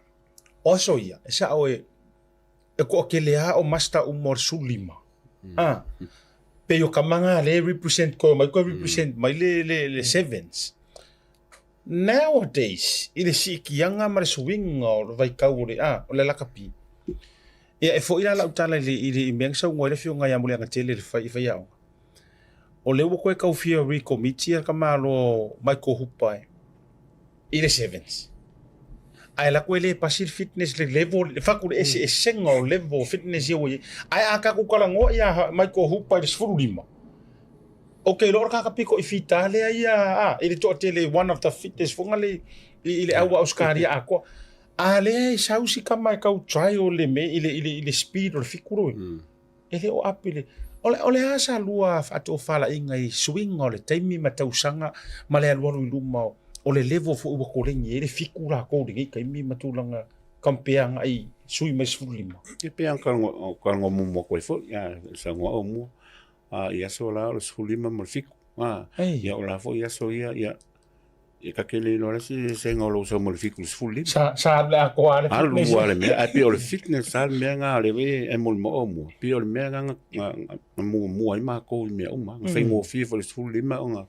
O aso ia, e sao e, e toatele lava o master uma o le 15. Ah, pei o tama na lea e represent koe mai koe represent mai le, le, le sevens. Nowadays, i le siikiaga ma le suiga o le vaitau o le, ah, o le lakapi, ia e foi la lau tala i le, i le i mea na saunoa ai le Afioga ia Muliagatele i le fai, faiaoga. O lea ua toe tau fia recommit ia le tamaloa o Michael Hooper e, i le sevens. Ae lako e le pasi le fitness le level, le fatu le eseesega o level o fitness ia ua i ai. Ae a tatou talanoa ia Michael Hooper i le 15, ok loa o le tagata pito i fita lea ia a, i le toatele one of the fittest foga le i le au a Ausetalia atoa. A lea e sau si tama e tau trial le mea i le, i le, i le speed o le fitu loi. E le o api le... O le, o le a sa lua faatofalaiga i suiga o le taimi ma tausaga ma le alualu i luma o, O le level foi ua koleni ai le fiku lakou i lenei taimi ma tulaga compare agai sui mai 15. E pei lava ona talanoa muamua atu ai foi, a saunoa Aumua, i aso la o le 15 ma le 7, ia o la foi aso ia, ia, e ta te le iloa la se eseesega o lou sau mai le 7 i le 15. Sa alu i le atoa lava le fitness. Alu lava le mea, ae pei o le fitness lava le mea lena o lea e molimau Aumua, pei o le mea lena na muamua ai matou i mea uma, na faigofie foi i le 15 ona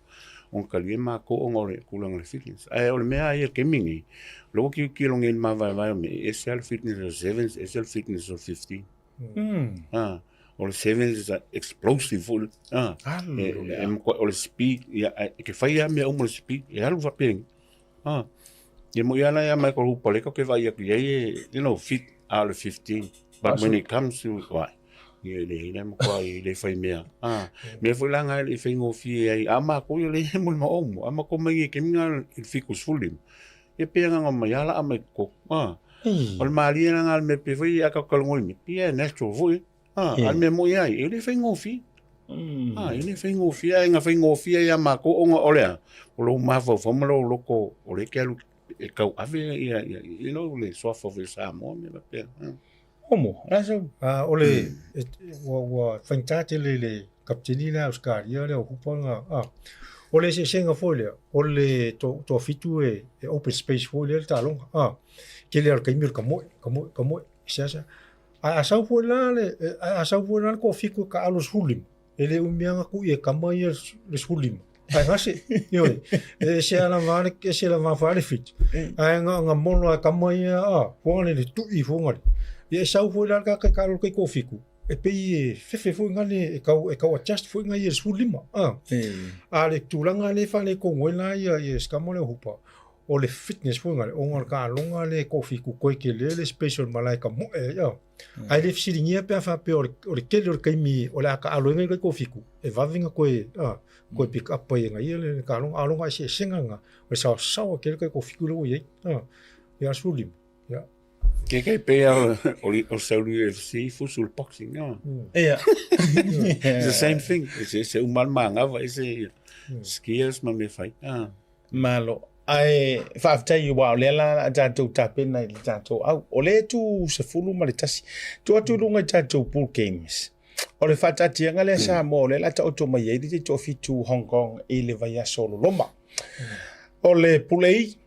ona talia matou ona o le tulaga o le fitness. Ae o le mea lava ia i le taimi lenei, o lea ua tilotilo nei i le mavaevae o mea, e ese lava le fitness o le sevens, ese le fitness o le 15. O le sevens is a explosive foi. E matua, o le speed, ia, e te fai lava mea uma i le speed, e alu faapeni. Ia moi lava la ia Michael Hooper lea tatou te vaai atu i ai, you know, fit out of 15. But when it comes to, why, ia e leai la e matua e le fai mea. Mea foi la na e le i faigofie ai, a matou ia lea e molimau uma, a matou omai nei i le taimi lena i le 75, ia pei e na ona omai lava laa mai totonu. O le malie la na o le mea pei foi a tatou talanoa i mea, pei e natural foi. A o le mea moni lava ia, e le faigofie. E le faigofie, ae na faigofie ia matou ona o le a? O lou mafaufau ma lou loto o lea e te alu e tauave ia, you know, le suafa foi o Samoa ma mea faapena. Omo, la sau. O le, ua faigata tele i le kapiteni lea a Ausetalia lea o Hooper na, o le eseesega foi lea, o le toafitu e open space foi lea le taaloga, tele lava o le taimi o le tamoe, tamoe, tamoe, seasea. Ae a sau foi la le, ae a sau foi la le toafitu e taaalo i le 15, e le umi lava ona tui e tama ia le 15. Ae gase, ioe, e ese lava le, ese lava foi le fit. Ae na ona mono lava e tama ia, a, fuaga le le tui fuaga le. Ia e sau foi la le tagata e taaalo i le taitoafitu, e pei e fefe foi nale e tau, e tau adjust foi nai ia le 15. A, a o le tulaga lea e faaletonu ai la ia, ia si tama lea o Hooper, o le fitness foi nale, ona o le taaloga lea e toafitu toe tele le space o le malae e tamoe ai, a. Ae le fesiligia pe a faapea o le, o le tele o le taimi o le a taalo ai nai taitoafitu, e vave ona toe, a, toe pick up ai e nai ia le taaloga. A o lona eseesega lena, o le saosaoa tele taitoafitu lea ua i ai, a, ia 15, ia. Ke kai pei o o Saudi UFC fusu le boxing no. Ia. It's the same thing. It's se uma le manava ese skills ma me fai. Ah. Malo. Ae faafetai aua o lea la a tatou tapena i le tatou au. O lea e tu 11. Tuu atu i luga i tatou pool games. O le faataatiaga lea Samoa o lea la taoto mai ai le taitoafitu Hong Kong i le vaiaso o loloma. O le pule I,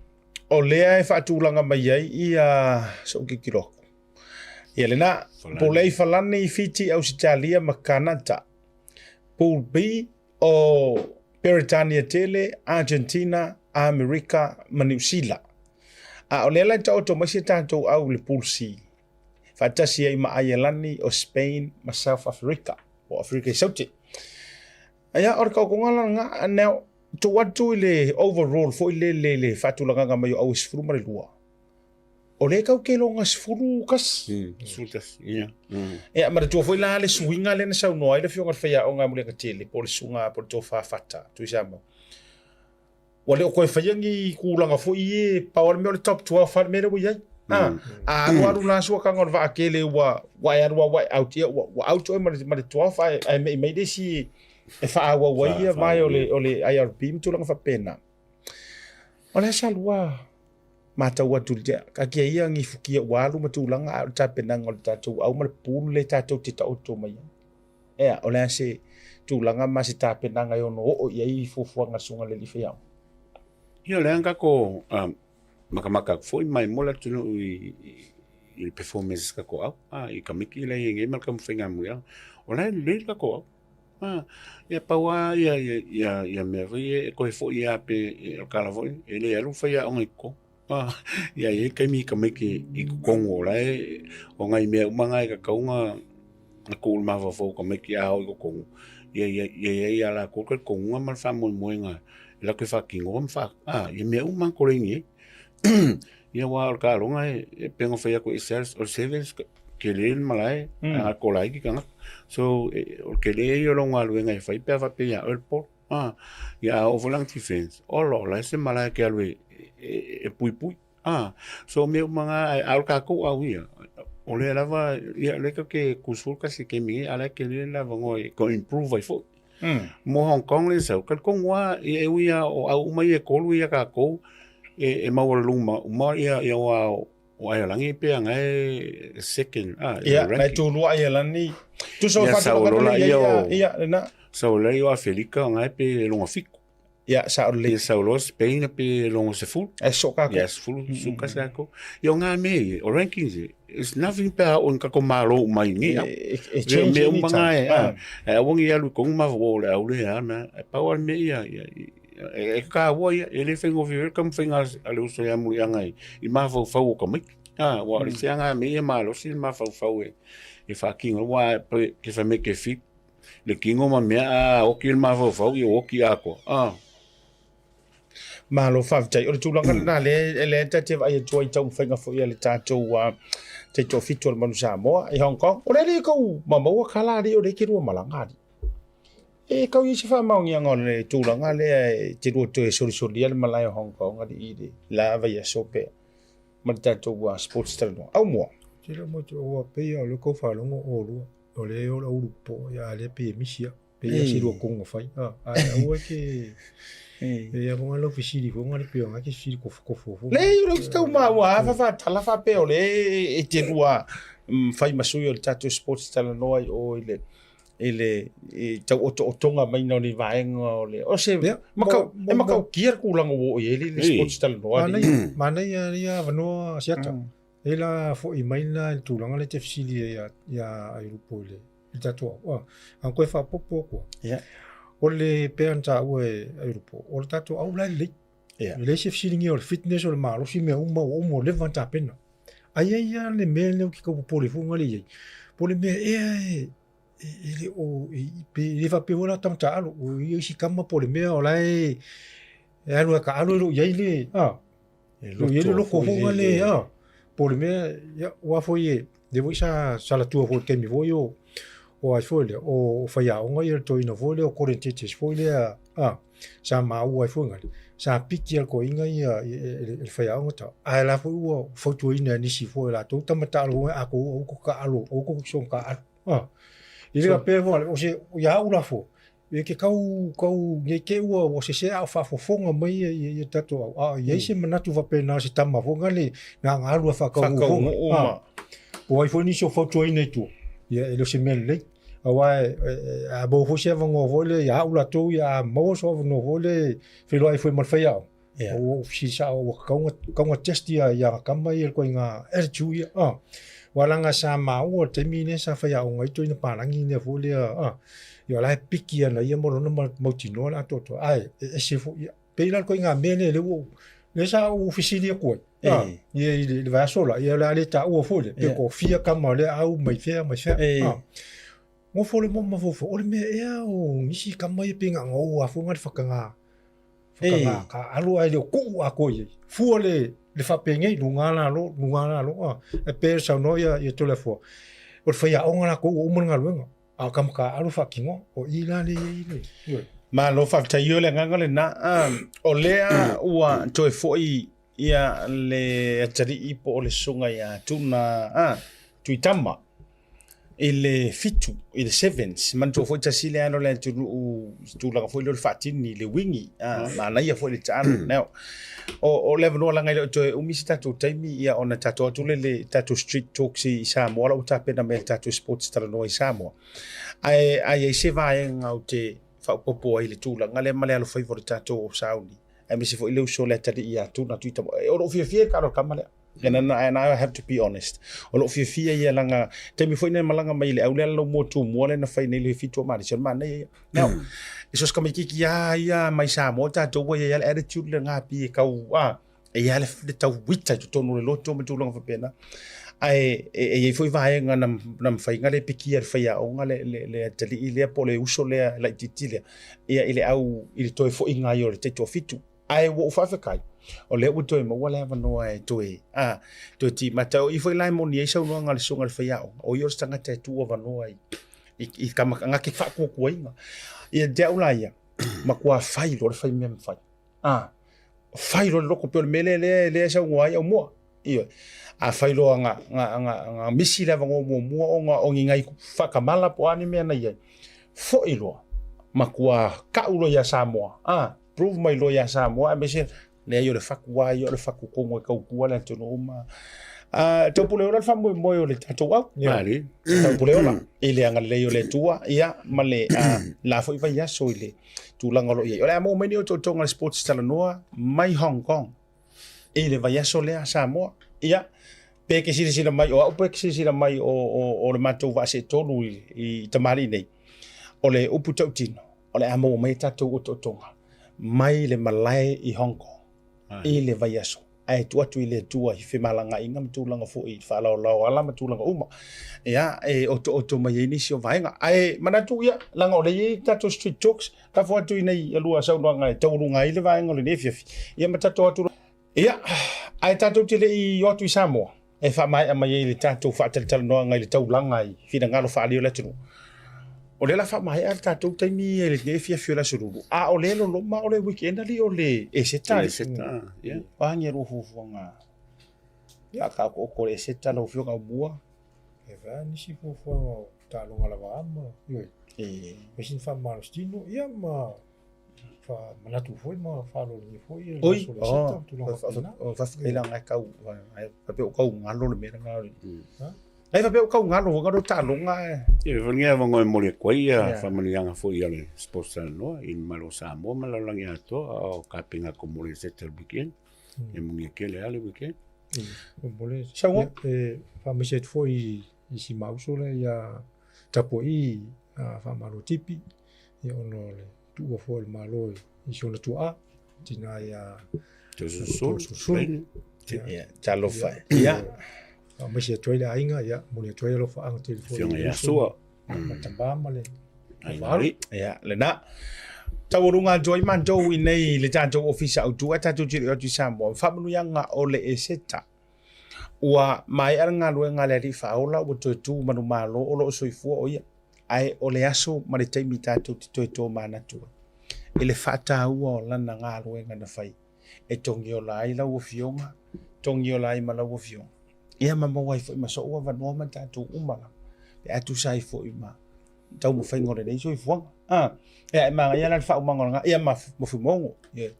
o lea e faatulaga mai ai ia sou tilotilo atu. Ia lena, pule A Falani, Fiti, Ausetalia ma Kanata. Pool B, o Peretania tele, Argentina, Amerika ma Niu Sila. A o lea la e taoto mai si a tatou au i le Pool C, faatasi ai ma Aielani o Spain ma South Africa, po o Afrika i Saute. Ia, o le taotoga la lena, now, tuu atu i le overall foi lele i le faatulagaga mai o au e 12. O lea e tau te iloga 11. 11, ia. Ia, manatua foi la le suiga lea na saunoa ai le Afioga i le Faiaoga a Muliagatele, po o le Susuga po o le Tofa Fata Tuisamau. Ua le o toe faia ni tulaga foi ia, pau lava le mea o le top 12 lava le mea lea ua i ai. A alu alu la suakaga o le vaatele ua ua e alu lava ua e out, ia ua ua out oe ma le ma le 12 ae ae me'i mai le isi e faaauau ai ia vae o le o le IRB ma tulaga faapena. O le aso lua matau atu i le taatia ia ni fukia ua alu ma tulaga a o le tapenaga o le tatou au ma le pool lea tatou te taoto mai ai. Ea, o le a se tulaga ma se tapenaga e ono oo i ai fuafuaga a le Susuga i le Alii Faiaoga? Ia, o lea na tatou matamata atu foi mai mo le atunuu i le performance a tatou au, i tamaiti la e i ai nei ma le taumafaiga amuli. O la e lelei le tatou au. Ia pau lava ia mea foi ia e toe foi lava pe o le tala foi, e le alu faiaoga i totonu. Ia e i ai taimi tamaiti i totonu o la e, o nai mea uma na e tatau ona tuu i le mafaufau o tamaiti a oo i totonu, ia i ai ia latou le talitonuga ma le faamoemoega e latou te faatinoa ma ia mea uma na koleni ai. Ia aua o le taaloga e pei ona fai atu e se o le sevens tele le malae a kola ai ke tagata. So o le tele ia o lau galuega e fai pe a faapea ia oe le polo. Ia a oo foi la ina defense, ola o la e se malae e te alu e puipui. So mea uma na, a o le tatou au ia, o lea lava, ia lea tatou te kusulu tasi i le taimi nei, a o la e tele le avanoa e toe improve ai foi. Mo Hong Kong lea e sau, talitonu lava, e ui lava o au uma ia e tolu ia tatou, E e maualuluga uma ia ia aua o Aialagi pe aga e second a ia na tulua Aialagi tusa o faatulagaga ia ia lena sau lea o Afelika aga pe loga fitu. Ia sao lelei. Ia sau loa Spain pe loga 10. Ae soo kākou. Ia 10 su kasi kākou. Ia o ngā mea ia, o rankings ia, it's nothing pe a o ni kākou Malo uma i nei au. E change Mea uma ngā e, a, e aua ngi alu i kongu mafua o le au le a mea, e pau a le mea ia, ia, e kāua ia, e le whaingofie le taumafaiga a le uso ia Muliaga i mafaufau o tamaiti. A, ua o le isi lava ngā mea ia malosi le mafaufau e faatino, aua ke whai me ke fit, le tino ma mea a oki le mafaufau ia oki atoa. A. Malo faafetai. O le tulaga lena lea lea ta te vaai atu ai i taumafaiga foi a le tatou taitoafitu o le Manu Samoa i Hong Kong. O le alii kou mamaua kala alii o le ke lua malaga alii. E kau i se faamaoniaga o le tulaga lea e te lua toe solisolia le malae o Hong Kong alii i le la vaiaso pe ma le tatou sports talanoa. Aumua. Tele mo te ua pei o le kou faalogo olua. O le o le ulu po ia le pe misi ia. Pe ia si lua kongo fai. Ah, ai aua ke e ia fonga lau fesili fonga le pe o ke fesili kofo kofo fo. Le o le tau ma ua fa fa tala fa pe o le e te lua fai ma sui o le tatou sports talanoa i o i le i le i tau otootoga maina o ni vaega o le o se makau e makautia le tulaga ua oo i ai le sports talanoa. Manaia manaia ia avanoa Asiata. E la fo'i mai la i le tulaga lea e te fesili ai ia ia Airupo i le i le tatou au. Ah, a koe faaopoopo atu lava. Ia. O le pea na taua e Airupo, o le tatou au la e lelei. Ia. E leai se fesiligia o le fitness o le malosi mea uma ua uma ua leva ona tapena. Ae i ai lava le mea lea ou te tau popole foi lea i ai, po o le mea ea e e le o pe le faapea foi la tama taaalo o ia isi tama po o le mea o la e e alu a taaalo e le o i ai le a e le o i ai le loto foi le a po o le mea ia aua foi e lea foi sa salatua foi i le taimi foi o o ai foi lea o faiaoga ia le toeaina foi lea o Colin Teachers foi lea a sa maua ai foi ngale sa piki a le toeaina ia i le faiaoga tau ae la foi ua fautuaina e nisi foi o latou tama taaalo foi a kou aua tou taaalo aua tou soona taaalo a i le faapea foi o se ia au la fua e ke kau kau nei te ua ua sese a o faafofoga mai ia ia ia tatou au a i ai se manatu faapena o se tama foi ngale na na alu a faataunuu foi Faataunuu a ma. po ai foi nisi o fautuaina i tua ia e le o se mea lelei aua e a maua foi se avanoa foi lea ia au latou ia a maua so avanoa foi lea e feiloai foi ma le faiaoga Ia. ua ou fesili sao ua tatau ona tatau ona test ia ia kama ia le ituaiga attitude ia a aua leaga sa maua le taimi lea sa faiaoga ai toeaina palagi lea foi lea a ia o la e piki ana ia ma lona mautinoa le atoatoa ae e ese foi ia pei la le ituaiga mea lea lea ua ou lea sa ou fesili atu ai a ia i le vaiaso la ia o le a le taua foi lea pe toafia kama o lea au mai fea mai fea a nofo le momo mafaufau o le mea ea o nisi kama ia pei na ona o lava foi le whakangā whakangā ka alo ae le o kuu atoa i ai. Fua le, le faapenei, luga lalo, luga lalo, a, e pei ona saunoa ia, ia Toleafoa, o le faiaoga latou ua uma le galuega, a o tama taaalo faatinoa, o i la lea e i ai le, ioe. Malo faafetai o le agaga lena. O lea ua toe foi ia le atalii po o le susuga ia Tuna a Tuitama i le fitu, i le sevens, manatua foi tasi le alo o le atunuu i se tulaga foi lea o le faatini, le wingi, a, manaia foi le taalo. Now, o le avanoa leaga e le o toe umi se tatou taimi ia ona tatou atu lea i le tatou street talks i Samoa la ua tapena mai e le tatou sports talanoa i Samoa. Ae a i ai se vaega ou te faaopoopo ai i le tulaga lea ma le alofaiva o le tatou o Sauni, aemaise foi le uso le atalii ia Tuna Tuitama. O lou fiafia i le taalo a le tama lea. And, and I have to be honest. O lou fiafia ia leaga, taimi foi na malaga mai i le au lea lau mua tumua lea na fai nei le 7 o Marisi, o le manaia ia. Now, e so o se tamaititi lava ia mai Samoa tatou ua i ai lava le attitude lena pei e tau, a, e i ai lava le tau uita i totonu o le loto ma tulaga faapena. Ae e i ai foi vaega na mafai ona le pikia e le faiaoga le atalii lea po o le uso lea laitiiti lea, ia i le au, i le toe foiga ai o le taitoafitu. Ae ua ou faafetai, o lea ua toe maua le avanoa e toe, a, toe timata. O i foi la e moni ai saunoaga a le susuga i le faiaoga, o ia o se tagata e tuu avanoa i, i, i tama, na te faatuatuaina. Ia te au la ia, matua fai loa le fai mea mafai. A, fai loa le loto pei o le mea lea, lea, lea e saunoa ai Aumua. Ioe. A fai loa na, na, na, na misi le avanoa muamua ona o ni nai faatamala po o a ni mea na i ai, foi loa, matua kau loa ia Samoa. A, prove mai loa ia Samoa aemaise Leai o le fatu lava ia o le fatu tonu e tautua le atunuu ma Taupuleola le faamoemoe o le tatou au. Taupuleola i le agalelei o le Atua ia ma le la foi vaiaso i le tulaga o lo o i ai. O le a maua mai nei otootoga o le Sports Talanoa mai Hong Kong i le vaiaso lea Samoa. Ia, pe ke silasila mai o au pe ke silasila mai o le matou vaa seetolu i tamalii nei, o le upu tautino, o le a maua mai tatou otootoga mai le malae i Hong Kong i le vaiaso ae tuu atu i le Atua i femalagaaiga ma tulaga foi i faalaolao ala ma tulaga uma ia e otooto mai ai nisi o vaega. Ae manatu ia, leaga o lea e i ai tatou street talks, lafo atu i nei lua saunoaga e taualuga ai le vaega o lenei afiafi, ia ma tatou atu ia, ae tatou te le i o atu i Samoa e faamaea mai ai le tatou faatalatalanoaga i le taulaga i finagalo faaalia o le atunuu. O lea la faamaea le tatou taimi i lenei afiafi o le Aso Lulu, a o lea e loloma o le weekend alii o le Eseta. Eseta, yeah. O a ni a lua fuafuaga faataotooto o le Eseta lau Afioga Aumua? E vaa nisi fuafuaga o taaloga lava ama, ioe. E. Vesi ni faamalositino, ia ma faamanatu foi ma faalologia foi le Oi, aso o le Eseta, tulaga faapena. o faafetai ai tau, ai faapea ua tau galo le mea lena. Ha? Ai faapea ua tau galo, ua galo taaloga. Ia, fa ni avanoa e momoli atu ai ia faamanuiaga foi a le Sports Talanoa i le mamalu o Samoa ma le lalolagi atoa, a o kapena atu mo le Eseta le weekend. E manuia tele lava le weekend. Momoli. Saunoa. E faamaise atu foi i si mauso lea ia tapuai faamalo tipi, ia ona o le tuua foi o le Malo i si ona tuaa, tina ia Toeolesulusulu. Ia, talofa e. Ia. Faamaise atu ai le aiga, ia, momoli atu ai alofaaga tele foi. Afioga ia Sua. Ma tama ma le Aiga. Ia, lena. Taualuga atu ai matou i nei le tatou ofisa autu ae tatou te le i o atu i Samoa. Faamanuiaga o le Eseta. Ua maea le galuega a le Alii Faaola ua toe tu manumalo o lo o soifua o ia. Ae o le aso ma le taimi tatou te toe tomanatu ai i le faataua o lana galuega na fai e togiola ai lau Afioga, togiola ai ma lau Afioga. Ia ma maua ai foi ma sou avanoa ma tatou uma lava pe a tusa ai foi ma taumafaiga o lenei soifuaga. A, ia e manaia la le faaumaga o lena, ia ma Fuimaono, ia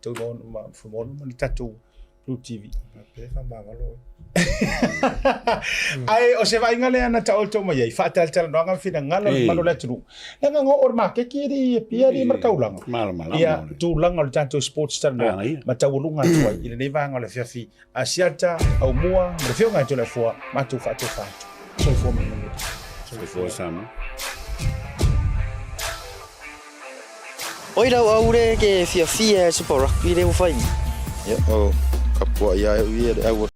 ma Fuimaono ma le tatou Blue TV. Pe faamagalo oe. Ae o se vaaiga lea na taoto mai ai, faatalatalanoaga ma finagalo o le mamalu o le atunuu. Leaga na oo le maketi e le i Apia alii ma le taulaga. Ia tulaga o le tatou sports talanoa ma taualuga atu ai i lenei vaega o le afiafi Asiata, Aumua ma le Afioga ia Toleafoa, matou faatofa atu. Soifua ma ia manuia. Soifua Samoa. Oi lau aure ke fiafia e Super Rugby le ua fai. Ia, o kapuaʻi ae au ia le au